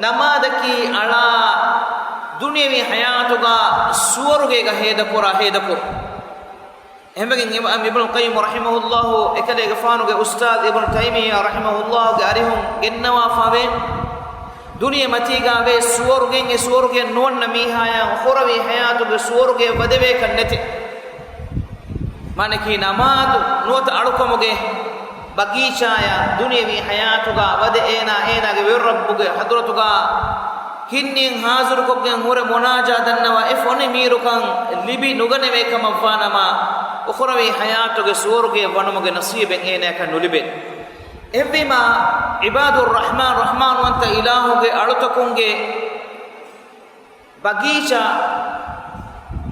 ނަމާދަކީ އަޅާ ދުނިޔެވީ ޙަޔާތުގަ ސުވަރުގޭގަ ހޭދަކުރާ ހޭދަކުރުން. އެހެންވެގެން އިމާމް އިބްނުލް ޤައްޔިމް ރަޙިމަހުﷲ އެކަލޭގެފާނުގެ އުސްތާޛް އިބްނު ތައިމިއްޔާ ރަޙިމަހުﷲގެ އަރިހުން ގެންނަވާފަވޭ، ދުނިޔެ މަތީގަވޭ ސުވަރުގެއިން އެ ސުވަރުގެއަށް ނުވަންނަ މީހާޔަށް އުޚުރަވީ ޙަޔާތުގެ ސުވަރުގެއަށް ވަދެވޭކަށް ނެތޭ. މާނައަކީ ނަމާދު ނުވަތަ އަޅުކަމުގެ ބަގީޗާޔަށް ދުނިޔެވީ ޙަޔާތުގަ ވަދެ އޭނާ އޭނާގެ ވެރި ރައްބުގެ ޙަޟްރަތުގަ ހިތްނިޔަތް ޙާޟިރުކޮށްގެން ހުރެ މުނާޖާ ދަންނަވާ އެ ފޮނި މީރުކަން ލިބި ނުގަނެވޭ ކަމަށްވާނަމަ، އުޚުރަވީ ޙަޔާތުގެ ސުވަރުގެއަށް ވަނުމުގެ ނަސީބެއް އޭނާއަކަށް ނުލިބޭ. އެހެންވީމާ، ޢިބާދުއްރަޙްމާން، ރަޙްމާންވަންތަ އިލާހުގެ އަޅުތަކުންގެ ބަގީޗާ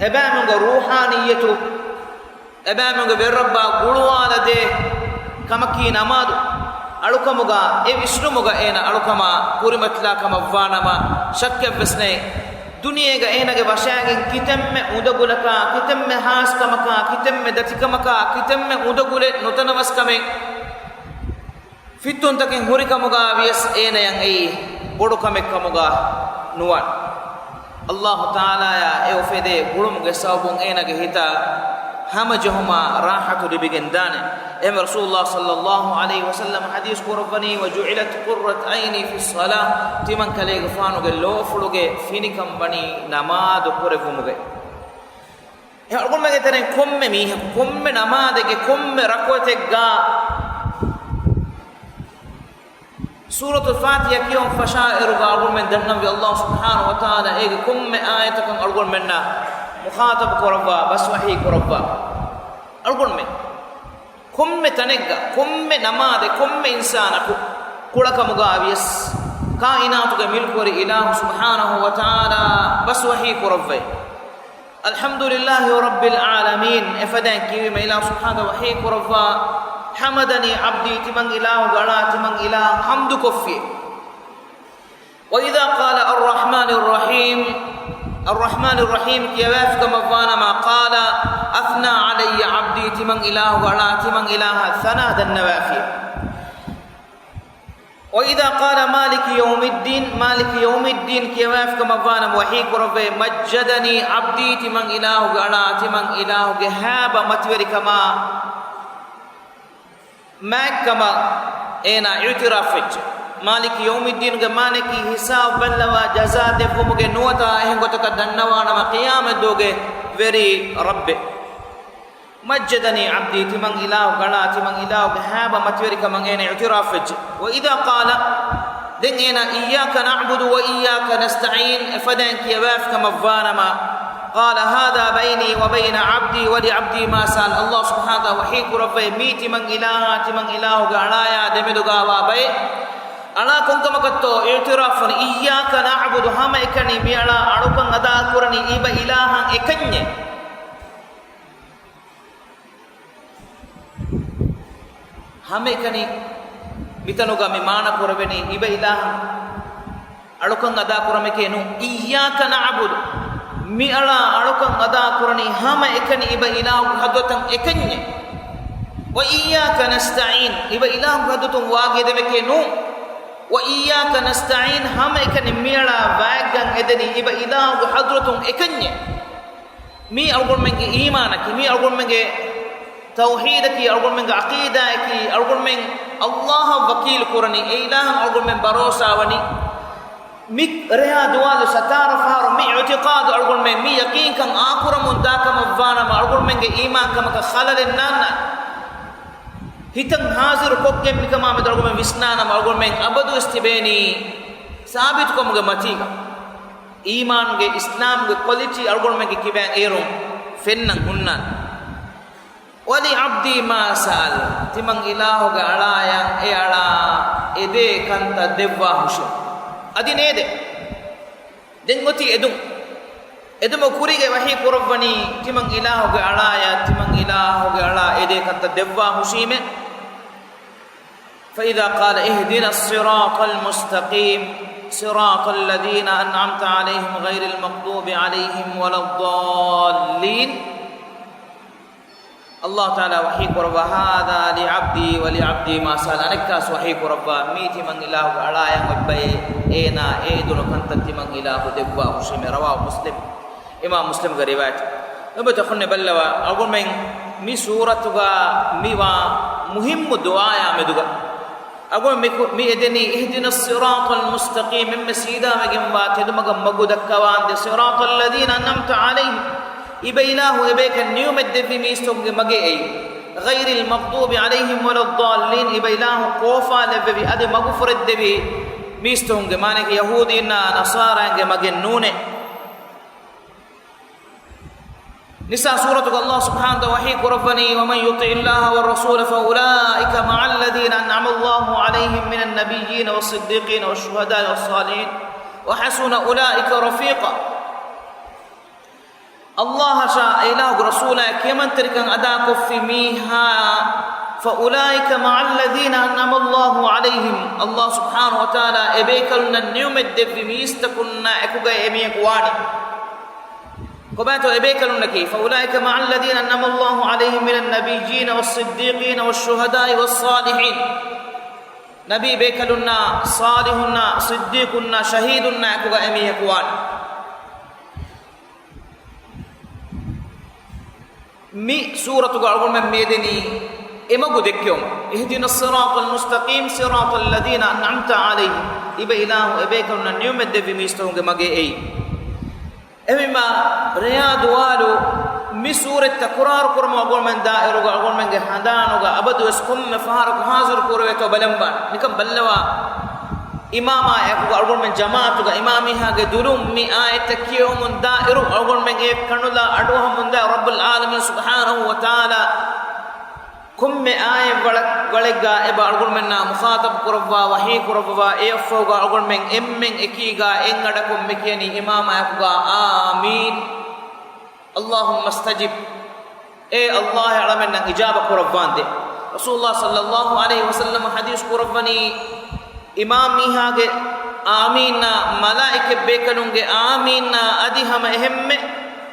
އެބައިމީހުންގެ ރޫޙާނިއްޔަތު، އެބައިމީހުންގެ ވެރިރައްބާ ގުޅުވާލަދޭ ކަމަކީ ނަމާދު. އަޅުކަމުގަ އެ ވިސްނުމުގަ އޭނަ އަޅުކަމާ ކުރިމަތިލާ ކަމަށްވާނަމަ، ޝައްކެއްވެސް ނެތް. ދުނިޔޭގަ އޭނަގެ ވަށާގެން ކިތަންމެ އުނދަގުލަކާ، ކިތަންމެ ހާސްކަމަކާ، ކިތަންމެ ދަތިކަމަކާ، ކިތަންމެ އުނދަގުލެއް ނުތަނަވަސްކަމެއް، ފިއްތުންތަކެއް ހުރިކަމުގަ ވިޔަސް އޭނަޔަށް އެއީ ބޮޑުކަމެއްކަމުގަ ނުވާނެ. އައްލާހު ތަޢާލާޔާ އެ އުފެދޭ ގުޅުމުގެ ސަބަބުން އޭނަގެ ހިތަށް ހަމަޖެހުމާ ރާޙަތު ލިބިގެންދާނެ. އެހެން ރަސޫލުﷲ ޞައްލައްލާހު ޢަލައިހި ވަސައްލަމަ ޙަދީޘް ކުރައްވަނީ، "وجعلت قرة عيني في الصلاة." ތިމަން ކަލޭގެފާނުގެ ލޯފުޅުގެ ފިނިކަން ވަނީ ނަމާދު ކުރެއްވުމުގައި. އެ އަޅުގަނޑުމެންގެ ތެރެއިން ކޮންމެ މީހަކު، ކޮންމެ ނަމާދެއްގެ ކޮންމެ ރަކުޢަތެއްގަ ސޫރަތުލް ފާތިޙާ ކިޔަވަން ފަށާއިރުގަ އަޅުގަނޑުމެން ދަންނަންވީ އައްލާހު ސުބްޙާނަހު ވަތަޢާލާ އޭގެ ކޮންމެ އާޔަތަކަށް އަޅުގަނޑުމެންނަށް މުޚާޠަބު ކުރައްވާ، ބަސްވަޙީ ކުރައްވާ. އަޅުގަނޑުމެން ކޮންމެ ތަނެއްގަ، ކޮންމެ ނަމާދެއް، ކޮންމެ އިންސާނަކު ކުޅަކަމުގަ ވިޔަސް، ކާއިނާތުގެ މިލްކުވެރި އިލާހު ސުބްޙާނަހު ވަތަޢާލާ ބަސްވަޙީ ކުރައްވައި. "الحمد لله رب العالمين" އެފަދައިން ކިޔެވީމަ އިލާހު ސުބްޙާނަހު ވަތަޢާލާ ވަޙީ ކުރައްވާ، "حمدني عبدي" ތިމަން އިލާހުގެ އަޅާ ތިމަން އިލާހު ޙަމްދުކޮށްފި. "وإذا قال الرحمن الرحيم" الرحمن الرحيم ކިޔަވައިފިކަމަށްވާނަމަ، "قال أثنى علي عبدي" ތިމަން އިލާހުގެ އަޅާ ތިމަން އިލާހަށް ސަނާ ދަންނަވައިފި. "وإذا قال مالك يوم الدين" مالك يوم الدين ކިޔަވައިފިކަމަށްވާނަމަ ވަޙީ ކުރައްވައި، "مجدني عبدي" ތިމަން އިލާހުގެ އަޅާ ތިމަން އިލާހުގެ ހައިބަ މަތިވެރިކަމާ މާތްކަމަށް އޭނާ އިޢުތިރާފް ވެއްޖެ. މާލިކި ޔައުމިއްދީނުގެ މާނައަކީ ހިސާބު ބައްލަވާ ޖަޒާ ދެއްވުމުގެ ނުވަތަ އެހެން ގޮތަކަށް ދަންނަވާނަމަ ޤިޔާމަތްދުވަހުގެ ވެރި ރައްބެއް. "مجدني عبدي" ތިމަން އިލާހުގެ އަޅާ ތިމަން އިލާހުގެ ހައިބަ މަތިވެރިކަމަށް އޭނާ އިޢުތިރާފް ވެއްޖެ. "وإذا قال" ދެން އޭނާ "إياك نعبد وإياك نستعين" އެފަދައިން ކިޔަވައިފިކަމަށްވާނަމަ، "قال هذا بيني وبين عبدي ولعبدي ما سأل" ﷲ ސުބްޙާނަހޫ ވަތަޢާލާ ވަޙީ ކުރައްވައި، މީ ތިމަން އިލާހާ ތިމަން އިލާހުގެ އަޅާޔާ ދެމެދުގާވާ ބައެއް. އަޅާ ކޮންކަމަކަށްތޯ އިޢުތިރާފް ވަނީ؟ "إياك نعبد" ހަމައެކަނި މި އަޅާ އަޅުކަން އަދާކުރަނީ އިބަ އިލާހަށް އެކަންޏެއް. ހަމައެކަނި މިތަނުގަ މި މާނަ ކުރެވެނީ އިބަ އިލާހަށް އަޅުކަން އަދާކުރަމެކޭ ނޫން. "إياك نعبد" މި އަޅާ އަޅުކަން އަދާކުރަނީ ހަމައެކަނި އިބަ އިލާހުގެ ޙަޟްރަތަށް އެކަންޏެއް. "وإياك نستعين" އިބަ އިލާހުގެ ޙަޟްރަތުން ވާގި އެދެމެކޭ ނޫން. "وإياك نستعين" ހަމައެކަނި މި އަޅާ ވާގި އެދެނީ އިބަ އިލާހުގެ ޙަޟްރަތުން އެކަންޏެއް. މީ އަޅުގަނޑުމެންގެ އީމާނަކީ، މީ އަޅުގަނޑުމެންގެ ތައުޙީދަކީ، އަޅުގަނޑުމެންގެ ޢަޤީދާއަކީ، އަޅުގަނޑުމެން ﷲ އަށް ވަކީލު ކުރަނީ، އެ އިލާހަށް އަޅުގަނޑުމެން ބަރޯސާވަނީ. މި ރެހާ ދުވާލު ސަތާރަ ފަހަރު މި އިޢުތިޤާދު އަޅުގަނޑުމެން މި ޔަޤީންކަން އާކުރަމުން ދާކަމަށްވާނަމަ، އަޅުގަނޑުމެންގެ އީމާންކަމަކަށް ޚަލަލެއް ނާންނާނެ. ހިތަށް ހާޒިރު ކޮށްގެން މިކަމާ މެދު އަޅުގަނޑުމެން ވިސްނާނަމަ، އަޅުގަނޑުމެން އަބަދުވެސް ތިބޭނީ ސާބިތުކަމުގެ މަތީގަ. އީމާނުގެ، އިސްލާމްގެ ކޮލިޓީ އަޅުގަނޑުމެންގެ ކިބައިން އޭރުން ފެންނަން ހުންނާނެ. "ولعبدي ما سأل" ތިމަން އިލާހުގެ އަޅާޔަށް އެ އަޅާ އެދޭ ކަންތައް ދެއްވާ ހުށި. އަދި ނޭދެ. ދެން އޮތީ އެދުން. އެދުމުގެ ކުރީގައި ވަޙީ ކުރައްވަނީ ތިމަން އިލާހުގެ އަޅާޔަށް، ތިމަން އިލާހުގެ އަޅާ އެދޭ ކަންތައް ދެއްވާ ހުށީމޭ. "فإذا قال اهدنا الصراط المستقيم صراط الذين أنعمت عليهم غير المغضوب عليهم ولا الضالين" ﷲ ތަޢާލާ ވަޙީ ކުރައްވާ، "هذا لعبدي ولعبدي ما سأل" އަނެއްކާސް ވަޙީ ކުރައްވާ، މީ ތިމަން އިލާހުގެ އަޅާޔަށް އޮތް ބައެއް، އޭނާ އެ އެދުނު ކަންތައް ތިމަން އިލާހު ދެއްވާ ހުށީމޭ. ރަވާހު މުސްލިމް. އިމާމް މުސްލިމްގެ ރިވާޔަތެއް. ލޮބުވެތި އަޚުންނޭ ބައްލަވާ، އަޅުގަނޑުމެން މި ސޫރަތުގަ މިވާ މުހިއްމު ދުޢާޔާ މެދުގަ އަޅުގަނޑު މި ކު-، މި އެދެނީ اهدنا الصراط المستقيم، އެންމެ ސީދާވެގެންވާ ތެދުމަގަށް މަގު ދައްކަވާނދޭ، صراط الذين أنعمت عليهم، އިބަ އިލާހު އެބަޔަކަށް ނިޢުމަތް ދެއްވި މީސްތަކުންގެ މަގެއް އެއީ. غير المغضوب عليهم ولا الضالين، އިބަ އިލާހު ކޯފާލެއްވެވި އަދި މަގުފުރެއްދެވި މީސްތަކުންގެ، މާނައަކީ ޔަހޫދީންނާ ނަޞާރާއިންގެ މަގެއް ނޫނޭ. ނިސާ ސޫރަތުގަ ﷲ ސުބްޙާނަހޫ ވަތަޢާލާ ވަޙީ ކުރައްވަނީ، "ومن يطع الله والرسول فأولئك مع الذين أنعم الله عليهم من النبيين والصديقين والشهداء والصالحين وحسن أولئك رفيقا." ﷲ އަށާ އެ އިލާހުގެ ރަސޫލާއަށް ކިޔަމަންތެރިކަން އަދާކޮށްފި މީހާ، فأولئك مع الذين أنعم الله عليهم، ﷲ ސުބްޙާނަހޫ ވަތަޢާލާ އެބޭކަލުންނަށް ނިޢުމަތް ދެއްވި މީސްތަކުންނާ އެކުގައި އެމީހަކު ވާނެ. ކޮބާތޯ އެބޭކަލުންނަކީ؟ فأولئك مع الذين أنعم الله عليهم من النبيين والصديقين والشهداء والصالحين. ނަބީ ބޭކަލުންނާ، ޞާލިޙުންނާ، ޞިއްދީޤުންނާ، ޝަހީދުންނާ އެކުގަ އެމީހަކު ވާނެ. މި ސޫރަތުގަ އަޅުގަނޑުމެން މިއެދެނީ އެމަގު ދެއްކެވުމަށް. اهدنا الصراط المستقيم صراط الذين أنعمت عليهم. ތިބަ އިލާހު އެބޭކަލުންނަށް ނިޢުމަތް ދެއްވި މީސްތަކުންގެ މަގޭ އެއީ. އެހެންވީމާ، ރެޔާ ދުވާލު މި ސޫރަތް ތަކުރާރު ކުރަމުން އަޅުގަނޑުމެން ދާއިރުގަ އަޅުގަނޑުމެންގެ ހަނދާނުގަ އަބަދުވެސް ކޮންމެ ފަހަރަކު ހާޒިރު ކުރެވޭތޯ ބަލަންވާނެ. ނިކަން ބައްލަވާ، އިމާމާ އެކުގަ އަޅުގަނޑުމެން ޖަމާޢަތުގަ އިމާމީހާގެ ދުލުން މި އާޔަތްތައް ކިޔެވުމުން ދާއިރު އަޅުގަނޑުމެން އެ ކަނުލާ އަޑުއަހަމުންދާ ރައްބުލް ޢާލަމީން ސުބްޙާނަހޫ ވަތަޢާލާ ކޮންމެ އާޔަތް ވަޅަ-، ވަޅެއްގަ އެބަ އަޅުގަނޑުމެންނާ މުޚާޠަބު ކުރައްވާ، ވަޙީ ކުރައްވަވާ، އެއަށްފަހުގަ އަޅުގަނޑުމެން އެންމެން އެކީގަ އެއްއަޑަކުން މި ކިޔަނީ އިމާމާ އެކުގަ، އާމީން. اللهم استجب. އޭ ﷲ އަޅަމެންނަށް އިޖާބަ ކުރައްވާނދޭ. ރަސޫލުﷲ ޞައްލަﷲ ޢަލައިހި ވަސައްލަމަ ޙަދީޘް ކުރައްވަނީ، އިމާމީހާގެ އާމީންއާ، މަލާއިކަތް ބޭކަލުންގެ އާމީންއާ އަދި ހަމަ އެހެންމެ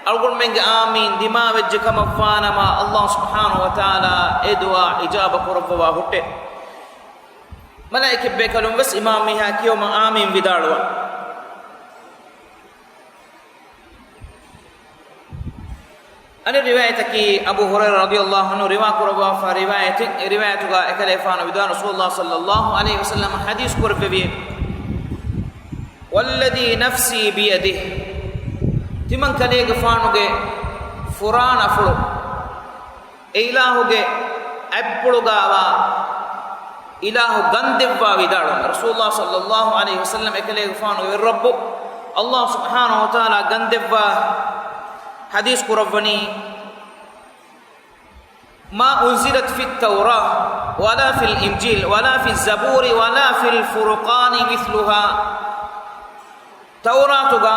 އަޅުގަނޑުމެންގެ އާމީން ދިމާވެއްޖެ ކަމަށްވާނަމަ، ﷲ ސުބްޙާނަހޫ ވަތަޢާލާ އެ ދުޢާ އިޖާބަ ކުރައްވަވާ ހުއްޓޭ. މަލާއިކަތް ބޭކަލުން ވެސް އިމާމީހާ ކިޔަވުމަށް އާމީން ވިދާޅުވާ. އަނެއް ރިވާޔަތަކީ، އަބޫ ހުރައިރާ ރަޟިޔަﷲ ޢަންހު ރިވާ ކުރައްވާފާ ރިވާޔަތެއް، އެ ރިވާޔަތުގަ އެކަލޭފާނު ވިދާޅު، ރަސޫލުﷲ ޞައްލަﷲ ޢަލައިހި ވަސައްލަމަ ޙަދީޘް ކުރެއްވެވި، والذي نفسي بيده، ތިމަން ކަލޭގެފާނުގެ ފުރާނަފުޅު އެ އިލާހުގެ އަތްޕުޅުގަވާ އިލާހު ގަންދެއްވާ ވިދާޅުވަން. ރަސޫލުﷲ ޞައްލަﷲ ޢަލައިހި ވަސައްލަމަ އެކަލޭގެފާނުގެ ވެރިރައްބު ﷲ ސުބްޙާނަހޫ ވަތަޢާލާ ގަންދެއްވާ ޙަދީޘް ކުރައްވަނީ، ما أنزلت في التوراة ولا في الإنجيل ولا في الزبور ولا في الفرقان مثلها. ތައުރާތުގަ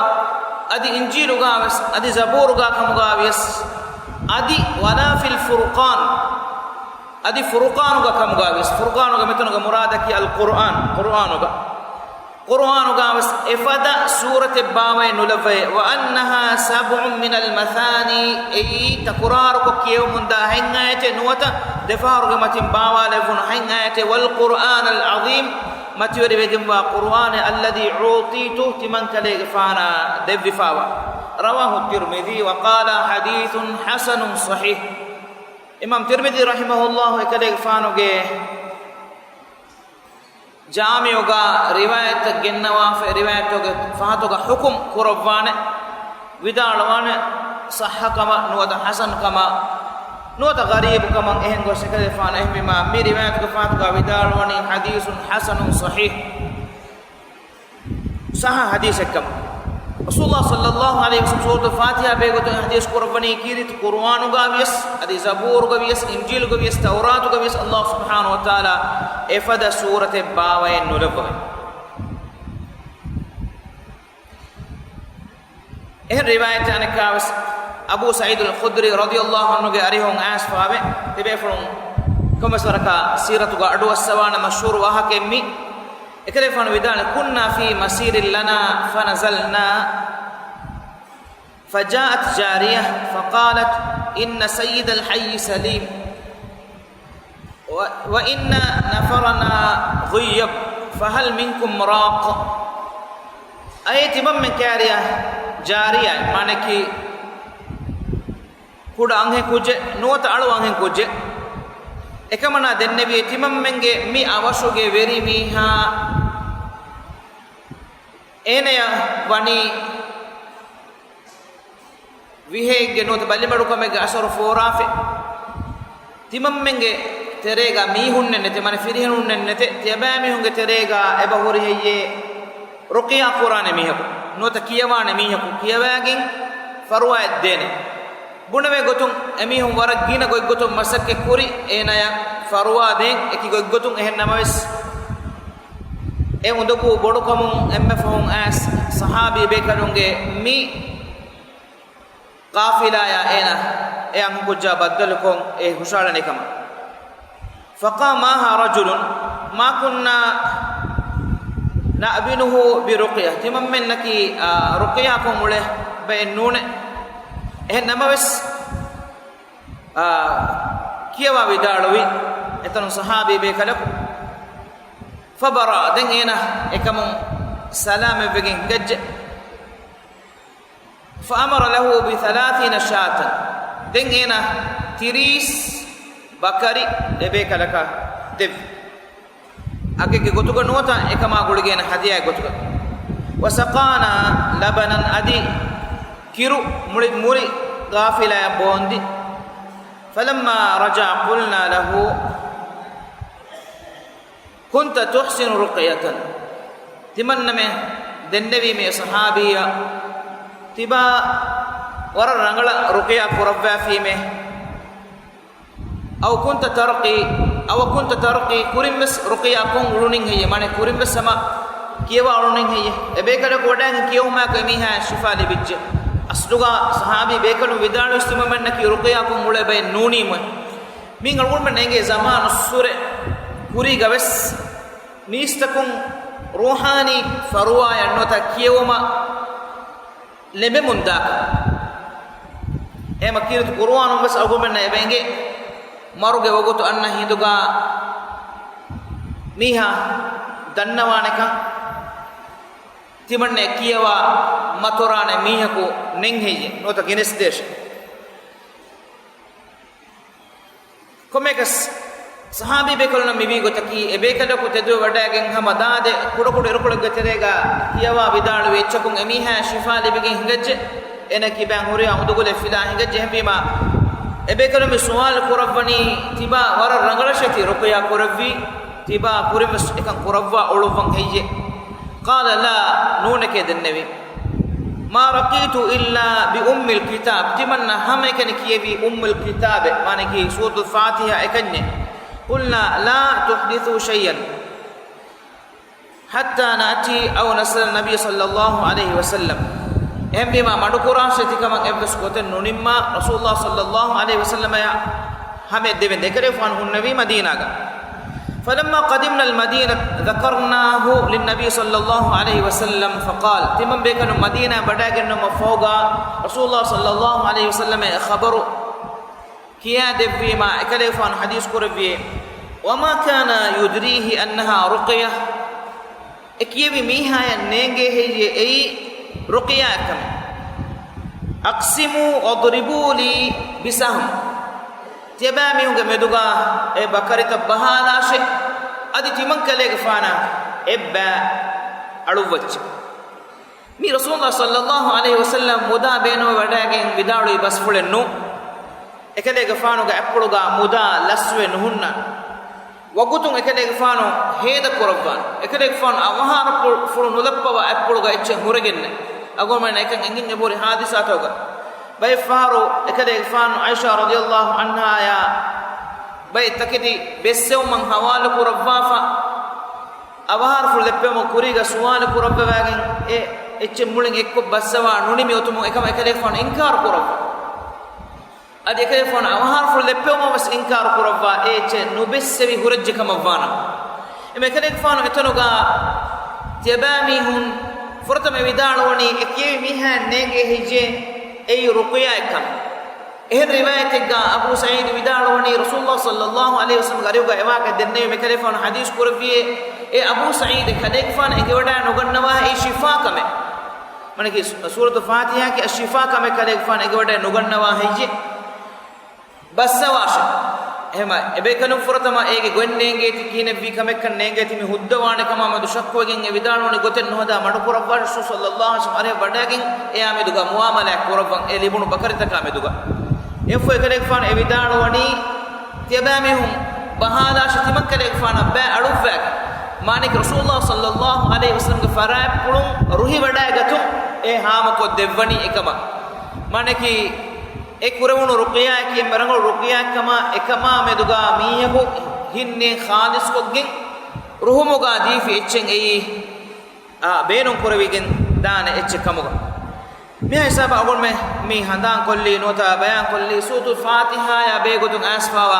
އަދި އިންޖީލުގަ ވެސް އަދި ޒަބޫރުގަ ކަމުގަ ވިޔަސް އަދި ولا في الفرقان، އަދި ފުރުޤާނުގަ ކަމުގަ ވިޔަސް، ފުރުޤާނުގަ މިތަނުގަ މުރާދަކީ އަލްޤުރްއާން، ޤުރުއާނުގަ، ޤުރުއާނުގަ ވެސް އެފަދަ ސޫރަތެއް ބާވައެއް ނުލައްވައޭ. وأنها سبع من المثاني، އެއީ ތަކުރާރުކޮށް ކިޔެވުމުންދާ ހަތް އާޔަތެއް ނުވަތަ ދެފަހަރުގެ މަތިން ބާވާލެވުނު ހަތް އާޔަތެއް، والقرآن العظيم، މަތިވެރިވެގެންވާ ޤުރުއާނެއް، الذي أوتيته، ތިމަންކަލޭގެފާނާ ދެއްވިފާވާ. رواه الترمذي وقال حديث حسن صحيح. އިމާމް ތިރްމިޛީ ރަޙިމަހުﷲ އެކަލޭގެފާނުގެ ޖާމިޢުގަ ރިވާޔަތްތައް ގެންނަވާފަ، ރިވާޔަތުގެ ފަހަތުގަ ޙުކުމް ކުރައްވާނެ، ވިދާޅުވާނެ، ޞައްޙަ ކަމަށް ނުވަތަ ޙަސަން ކަމަށް ނުވަތަ ޣަރީބު ކަމަށް. އެހެން ގޮސް އެކަލޭގެފާނު އެހެންވީމާ، މި ރިވާޔަތުގެ ފަހަތުގަ ވިދާޅުވަނީ حديث حسن صحيح، ޞައްޙަ ޙަދީޘެއް ކަމަށް. ރަސޫލުﷲ ޞައްލަﷲ ޢަލައިހި ވަސައްލަމަ ސޫރަތުލް ފާތިޙާ ބެހޭގޮތުން ޙަދީޘް ކުރައްވަނީ ކީރިތި ޤުރުއާނުގަ ވިޔަސް، އަދި ޒަބޫރުގަ ވިޔަސް، އިންޖީލުގަ ވިޔަސް، ތައުރާތުގަ ވިޔަސް، ﷲ ސުބްޙާނަހޫ ވަތަޢާލާ އެފަދަ ސޫރަތެއް ބާވައެއް ނުލައްވަވޭ. އެހެން ރިވާޔަތެއް އަނެއްކާވެސް، އަބޫ ސަޢީދުލް ޚުދްރީ ރަޟިޔަﷲ ޢަންހުގެ އަރިހުން އައިސްފާވެ، ތިބޭފުޅުން ކޮންމެސް ވަރަކަށް ސީރަތުގަ އަޑުއައްސަވާނެ މަޝްހޫރު ވާހަކައެއް މީ. އެކަލޭފާނު ވިދާޅުވި، كنا في مسير لنا فنزلنا فجاءت جارية فقالت إن سيد الحي سليم و-، وإن نفرنا غيب فهل منكم راق. އައޭ ތިމަންމެން ކާރިޔާ ޖާރިޔާ، މާނައަކީ ކުޑަ އަންހެން ކުއްޖެއް ނުވަތަ އަޅު އަންހެން ކުއްޖެއް. އެކަމަނާ ދެންނެވިއޭ ތިމަންމެންގެ މި އަވަށުގެ ވެރިމީހާ އޭނަޔަށް ވަނީ ވިހައެއްގެ ނުވަތަ ބަލިމަޑުކަމެއްގެ އަސަރު ފޯރާފަ. ތިމަންމެންގެ ތެރޭގަ މީހުންނެއް ނެތެ، މާނަ ފިރިހެނުންނެއް ނެތެ. ތިޔަބައިމީހުންގެ ތެރޭގަ އެބަ ހުރި ހެއްޔޭ ރުޤިޔާ ކުރާނެ މީހަކު ނުވަތަ ކިޔަވާނެ މީހަކު ކިޔަވައިގެން ފަރުވާއެއް ދޭނެ. ބުނެވޭ ގޮތުން އެމީހުން ވަރަށް ގިނަ ގޮތްގޮތުން މަސައްކަތް ކުރި އޭނަޔަށް ފަރުވާ ދޭން އެކި ގޮތްގޮތުން. އެހެން ނަމަވެސް، އެ އުނދަގޫ ބޮޑުކަމުން އެންމެ ފަހުން އައިސް ޞަޙާބީ ބޭކަލުންގެ މި ޤާފިލާޔާ އޭނާ އެ އަންހެންކުއްޖާ ބައްދަލުކޮށް އެ ހުށަހަޅަނީ ކަމަށް. فقام معها رجل ما كنا نأبنه برقية. ތިމަންމެންނަކީ، އާ، ރުޤިޔާކޮށް އުޅޭ ބައެއް ނޫނޭ. އެހެން ނަމަވެސް، އާ، ކިޔަވާ ވިދާޅުވި އެތަނުން ޞަޙާބީ ބޭކަލަކު. فبرأ، ދެން އޭނާ އެކަމުން ސަލާމަތްވެގެން ހިނގައްޖެ. فأمر له بثلاثين شاة. ދެން އޭނާ ތިރީސް ބަކަރި އެބޭކަލަކަށް ދެއްވި. އަގެއްގެ ގޮތުގަ ނުވަތަ އެކަމާ ގުޅިގެން ހަދިޔާގެ ގޮތުގަ. وسقانا لبنا، އަދި ކިރު މުޅި މުރި ޤާފިލާޔަށް ބޯންދި. فلما رجع قلنا له كنت تحسن رقية. ތިމަންނަމެން ދެންނެވީމޭ ޞަޙާބީއަށް، ތިބާ ވަރަށް ރަނގަޅަށް ރުޤިޔާ ކުރައްވާފީމޭ. أو كنت ترقي، أو كنت ترقي، ކުރިންވެސް ރުޤިޔާ ކޮށް އުޅުނިން ހެއްޔެ؟ މާނަ ކުރިންވެސް ހަމަ ކިޔަވާ އުޅުނިން ހެއްޔެ؟ އެބޭކަލަކު ވަޑައިގެން ކިޔެވުމާއެކު އެމީހާއަށް ޝިފާ ލިބިއްޖެ. އަސްލުގަ ޞަޙާބީ ބޭކަލުން ވިދާޅުވި ތިމަންމެންނަކީ ރުޤިޔާ ކޮށް އުޅޭ ބައެއް ނޫނީމު. މި އަޅުގަނޑުމެން އެނގޭ ޒަމާނުއްސުރެ ކުރީގަވެސް މީސްތަކުން ރޫޙާނީ ފަރުވާއެއް ނުވަތަ ކިޔެވުމަށް ލެމެމުންދާކަން. އެހެމަ ކީރިތި ޤުރުއާނުން ވެސް އަޅުގަނޑުމެންނަށް އެބަ އެނގޭ، މަރުގެ ވަގުތު އަންނަ ހިނދުގަ މީހާ ދަންނަވާނެކަން، ތިމަންނެ ކިޔަވާ މަތޮރާނެ މީހަކު ނެތް ހެއްޔެ ނުވަތަ ގެނެސްދޭށޭ. ކޮންމެއަކަސް ޞަޙާބީ ބޭކަލުންނަށް މިވީ ގޮތަކީ، އެ ބޭކަލަކު ތެދުވެ ވަޑައިގެން ހަމަ ދާދެ ކުޑަކުޑަ އިރުކޮޅެއްގެ ތެރޭގަ ކިޔަވާ ވިދާޅުވި އެއްޗަކުން އެމީހާއަށް ޝިފާ ލިބިގެން ހިނގައްޖެ. އޭނަ ކިބައިން ހުރިހާ އުނދަގުލެއް ފިލާ ހިނގައްޖެ. އެހެންވީމާ، އެ ބޭކަލުން މި ސުވާލު ކުރައްވަނީ، ތިބާ ވަރަށް ރަނގަޅަށޭ ތި ރުޤިޔާ ކުރެއްވީ، ތިބާ ކުރިންވެސް އެކަން ކުރައްވާ އުޅުއްވަން ހެއްޔެ؟ قال لا، ނޫނެކޭ ދެންނެވީ. ما رقيت إلا بأم الكتاب، ތިމަންނަ ހަމައެކަނި ކިޔެވީ އުއްމުލް ކިތާބެއް، މާނައަކީ ސޫރަތުލް ފާތިޙާ އެކަންޏެއް. قلنا لا تحدثوا شيئا حتى نأتي أو نسأل النبي صلى الله عليه وسلم. އެހެންވީމާ، މަޑުކުރާށޭ ތިކަމަށް އެއްވެސް ގޮތެއް ނުނިންމާ، ރަސޫލުﷲ ޞައްލަﷲު ޢަލައިހި ވަސައްލަމައަށް ހަމަޔަށް ދެވެން. އެކަލޭގެފާނު ހުންނެވީ މަދީނާގަ. فلما قدمنا المدينة ذكرناه للنبي صلى الله عليه وسلم فقال، ތިމަން ބޭކަލުން މަދީނާ ވަޑައިގެންނެވުމަށް ފަހުގަ، ރަސޫލުﷲ ޞައްލަﷲު ޢަލައިހި ވަސައްލަމަށް އެ ޚަބަރު ކިޔާދެއްވީމާ، އެކަލޭގެފާނު ޙަދީޘް ކުރެއްވިއޭ، وما كان يدريه أنها رقية، އެ ކިޔެވި މީހާޔަށް ނޭނގޭ ހެއްޔޭ އެއީ ރުޤިޔާއެއްކަމެއް؟ أقسموا واضربوا لي بسهم، ތިޔަބައިމީހުންގެ މެދުގަ އެ ބަކަރިތައް ބަހާލާށޭ، އަދި ތިމަން ކަލޭގެފާނަށް އެއްބައި އަޅުއްވައްޗޭ. މީ ރަސޫލުﷲ ޞައްލަﷲު ޢަލައިހި ވަސައްލަމަ މުދާ ބޭނުންވެ ވަޑައިގެން ވިދާޅުވި ބަސްފުޅެއް ނޫން. އެކަލޭގެފާނުގެ އަތްޕުޅުގަ މުދާ ލަސްވެ ނުހުންނަ ވަގުތުން އެކަލޭގެފާނު ހޭދަ ކުރައްވާނެ. އެކަލޭގެފާނު އަވަހާރަފުޅު ނުލައްޕަވާ އަތްޕުޅުގަ އެއްޗެއް ހުރެގެންނެއް. އަޅުގަނޑުމެންނަށް އެކަން އެނގިން އެބަހުރި ޙާދިސާތަކުގަ. ބައެއްފަހަރު އެކަލޭގެފާނު ޢާއިޝާ ރަޟިޔަﷲު ޢަންހާޔާ ބައެއް ތަކެތި ބެއްސެވުމަށް ހަވާލު ކުރައްވާފަ، އަވަހާރަފުޅު ލެއްޕެވުމަށް ކުރީގަ ސުވާލު ކުރައްވަވާގެން އެ އެއްޗެއް މުޅިން އެއްކޮށް ބައްސަވާ ނުނިމި އޮތުމުން އެކަމަށް އެކަލޭގެފާނު އިންކާރު ކުރައްވާ. އަދި އެކަލޭގެފާނު އަވަހާރަފުޅު ލެއްޕެވުމަށް ވެސް އިންކާރު ކުރައްވާ، އެ އެއްޗެއް ނުބެއްސެވި ހުރެއްޖެ ކަމަށްވާނަމަ. އެމެ އެކަލޭގެފާނު އެތަނުގަ ތިޔަބައިމީހުން ފުރަތަމަ ވިދާޅުވަނީ، އެ ކިޔެވި މީހާއަށް ނޭނގޭ ހެއްޔޭ އެއީ ރުޤިޔާއެއްކަން. އެހެން ރިވާޔަތެއްގަ އަބޫ ސަޢީދު ވިދާޅުވަނީ، ރަސޫލުﷲ ޞައްލަﷲު ޢަލައިހި ވަސައްލަމަގެ އަރިހުގަ އެވާހަކަ ދެންނެވި އެކަލޭގެފާނު ޙަދީޘް ކުރެއްވިއޭ، އޭ އަބޫ ސަޢީދު، ކަލޭގެފާނު އެނގިވަޑައި ނުގަންނަވާ އެއީ ޝިފާ ކަމެއް. މާނައަކީ ސޫ-، ސޫރަތުލް ފާތިޙާއަކީ އައްޝިފާ ކަމެއް، ކަލޭގެފާނު އެނގިވަޑައި ނުގަންނަވާ ހެއްޔޭ؟ ބައްސަވާށޭ. އެހެމަ އެބޭކަލުން ފުރަތަމަ އޭގެ ގޮތް ނޭނގޭތީ ކިހިނެއްވީ ކަމެއްކަން ނޭނގޭތީ މި ހުއްދަވާނެ ކަމާ މެދު ޝައްކުވެގެން އެ ވިދާޅުވަނީ ގޮތެއް ނުހަދާ މަޑުކުރައްވާށޭ. ރަސޫލު ޞައްލަﷲު ޢަލައިހި ވަސައްލަމަ އަރިހަށް ވަޑައިގެން އެއާ މެދުގަ މުޢާމަލާތް ކުރައްވަން، އެ ލިބުނު ބަކަރިތަކާ މެދުގަ. އެއަށްފަހު އެކަލޭގެފާނު އެ ވިދާޅުވަނީ، ތިޔަބައިމީހުން ބަހާލާށޭ ތިމަން ކަލޭގެފާނަށް ބައި އަޅުއްވާގެން. މާނައަކީ ރަސޫލުﷲ ޞައްލަﷲު ޢަލައިހި ވަސައްލަމަގެ ފަރާތްޕުޅުން ރުހިވަޑައިގަތުން އެ ހާމަކޮށްދެއްވަނީ އެކަމަށް. މާނައަކީ އެ ކުރެވުނު ރުޤިޔާއަކީ އެންމެ ރަނގަޅު ރުޤިޔާއެއްކަމާ، އެކަމާ މެދުގަ މީހަކު ހިތް ނިޔަތް ޚާލިޞްކޮށްގެން ރުހުމުގަ ދީފި އެއްޗެއް އެއީ، އާ، ބޭނުން ކުރެވިގެން ދާނެ އެއްޗެއް ކަމުގަ. މިހާ ހިސާބަށް އަޅުގަނޑުމެން މި ހަނދާން ކޮށްލީ ނުވަތަ ބަޔާން ކޮށްލީ ސޫރަތުލް ފާތިޙާއާ ބެހޭގޮތުން އައިސްފާވާ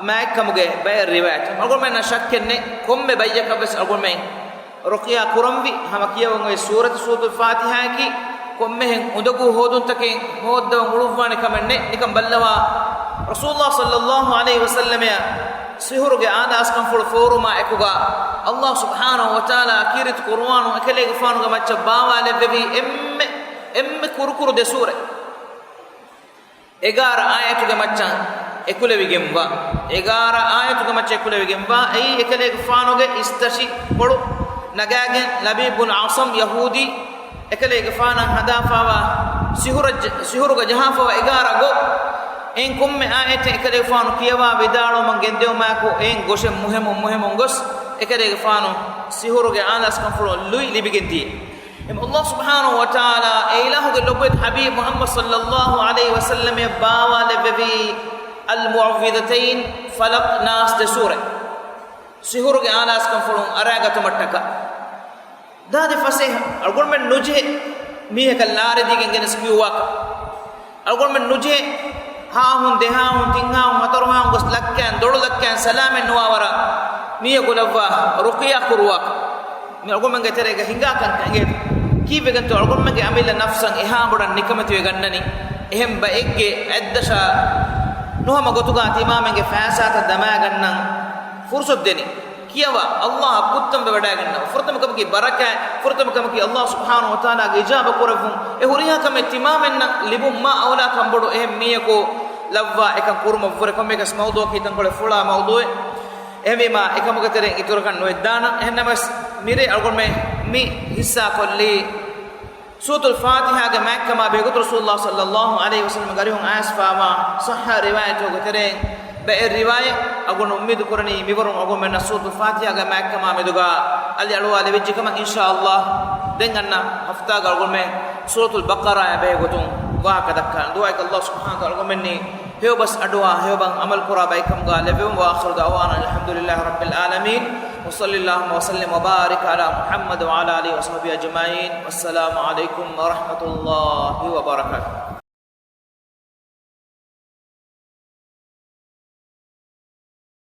މާތްކަމުގެ ބައެއް ރިވާޔަތް. އަޅުގަނޑުމެންނަށް ޝައްކެއް ނެތް، ކޮންމެ ބައްޔަކަށް ވެސް އަޅުގަނޑުމެން ރުޤިޔާ ކުރަންވީ ހަމަ ކިޔަވަން އޮތް ސޫރަތު ސޫރަތުލް ފާތިޙާއަކީ، ކޮންމެހެން އުނދަގޫ ހޯދުންތަކެއް ހޯއްދަވަން އުޅުއްވާނެ ކަމެއް ނެތް. ނިކަން ބައްލަވާ، ރަސޫލުﷲ ޞައްލަﷲ ޢަލައިހި ވަސައްލަމައަށް ސިޙުރުގެ އާލާސްކަންފުޅު ފޯރުމާ އެކުގަ، ﷲ ސުބްޙާނަހޫ ވަތަޢާލާ ކީރިތި ޤުރުއާނު އެކަލޭގެފާނުގެ މައްޗަށް ބާވާލެއްވެވީ އެންމެ، އެންމެ ކުރުކުރު ދެ ސޫރަތް. އެގާރަ އާޔަތުގެ މައްޗަށް އެކުލެވިގެންވާ، އެގާރަ އާޔަތުގެ މައްޗަށް އެކުލެވިގެންވާ، އެއީ އެކަލޭގެފާނުގެ އިސްތަށި ކޮޅު ނަގާގެން ލަބީދު ބުނު އަޢްޞަމް ޔަހޫދީ އެކަލޭގެފާނަށް ހަދާފާވާ ސިޙުރަށް، ސިޙުރުގަ ޖަހާފަވާ އެގާރަ ގޮތް. އެއިން ކޮންމެ އާޔަތެއް އެކަލޭގެފާނު ކިޔަވާ ވިދާޅުވަމުން ގެންދެވުމާއެކު، އެއިން ގޮށެއް މުހެމުން މުހެމުން ގޮސް، އެކަލޭގެފާނު ސިޙުރުގެ އާލާސްކަންފުޅު ލުއި ލިބިގެން ދިޔަ. އެމަ ﷲ ސުބްޙާނަހޫ ވަތަޢާލާ އެ އިލާހުގެ ލޮބުވެތި ޙަބީބު މުޙައްމަދު ޞައްލަﷲ ޢަލައިހި ވަސައްލަމައަށް ބާވާލެއްވެވީ އަލްމުޢައްވިޛަތައިން، ފަލަޤް، ނާސް ދެ ސޫރަތް. ސިޙުރުގެ އާލާސްކަންފުޅުން އަރާގަތުމަށްޓަކާ. ދާދި ފަސޭހަ. އަޅުގަނޑުމެން ނުޖެހޭ މީހަކަށް ލާރިދީގެން ގެނެސް ކިޔުއްވާކަށް. އަޅުގަނޑުމެން ނުޖެހޭ ހާހުން، ދެހާހުން، ތިންހާހުން، ހަތަރުހާހުން ގޮސް ލައްކައިން، ދޮޅުލައްކައިން ސަލާމަތް ނުވާވަރަށް މީހަކު ލައްވާ ރުޤިޔާ ކުރުވާކަށް. މި އަޅުގަނޑުމެންގެ ތެރޭގަ ހިނގާ ކަންކަން އެނގޭތަ؟ ކީއްވެގެންތޯ އަޅުގަނޑުމެންގެ އަމިއްލަ ނަފްސަށް އެހާ ބޮޑަށް ނިކަމެތިވެ ގަންނަނީ؟ އެހެން ބައެއްގެ އަތްދަށަށް ނުހަމަ ގޮތުގަ ތިމާމެންގެ ފައިސާތައް ދަމާގަންނަން ފުރުސަތު ދެނީ. ކިޔަވާ، ﷲއަށް ކުއްތަންވެވަޑައިގަންނަވާ. ފުރަތަމަ ކަމަކީ ބަރަކާތް، ފުރަތަމަ ކަމަކީ ﷲ ސުބްޙާނަހޫ ވަތަޢާލާގެ އިޖާބަ ކުރެއްވުން. އެ ހުރިހާ ކަމެއް ތިމާމެންނަށް ލިބުން މާ އައުލާ ކަންބޮޑު އެހެން މީހަކު ލައްވާ އެކަން ކުރުމަށްވުރެ. ކޮންމެއަކަސް މައުޟޫޢަކީ ތަންކޮޅެއް ފުޅާ މައުޟޫޢެއް. އެހެންވީމާ އެކަމުގެ ތެރެއިން އިތުރަކަށް ނުވެއްދާނަން. އެހެންނަމަވެސް މިރޭ އަޅުގަނޑުމެން މި ހިއްސާ ކޮށްލީ ސޫރަތުލް ފާތިޙާގެ މާތްކަމާ ބެހޭގޮތުން ރަސޫލުﷲ ޞައްލަﷲ ޢަލައިހި ވަސައްލަމަ ގަރިހުން އައިސްފާވާ ޞައްޙަ ރިވާޔަތްތަކުގެ ތެރެއިން ބައެއް ރިވާޔަތް. އަޅުގަނޑު އުއްމީދު ކުރަނީ މިވަރުން އަޅުގަނޑުމެންނަށް ސޫރަތުލް ފާތިޙާގެ މާތްކަމާ މެދުގަ އަލި އަޅުވާލެވިއްޖެ ކަމަށް އިންޝާﷲ. ދެން އަންނަ ހަފްތާގަ އަޅުގަނޑުމެން ސޫރަތުލް ބަޤަރާއާ ބެހޭގޮތުން ވާހަކަ ދައްކާނަން. ދުޢާއަކީ ﷲ ސުބްޙާނަހޫ ވަތަޢާލާ އަޅުގަނޑުމެންނަށް ހެޔޮބަސް އަޑުއަހާ، ހެޔޮބަސް ޢަމަލުކުރާ ބައެއްކަމުގަ ލެއްވެވުން. وآخر دعوانا أن الحمد لله رب العالمين، وصلى اللهم وسلم وبارك على محمد وعلى آله وصحبه أجمعين، والسلام عليكم ورحمة الله وبركاته.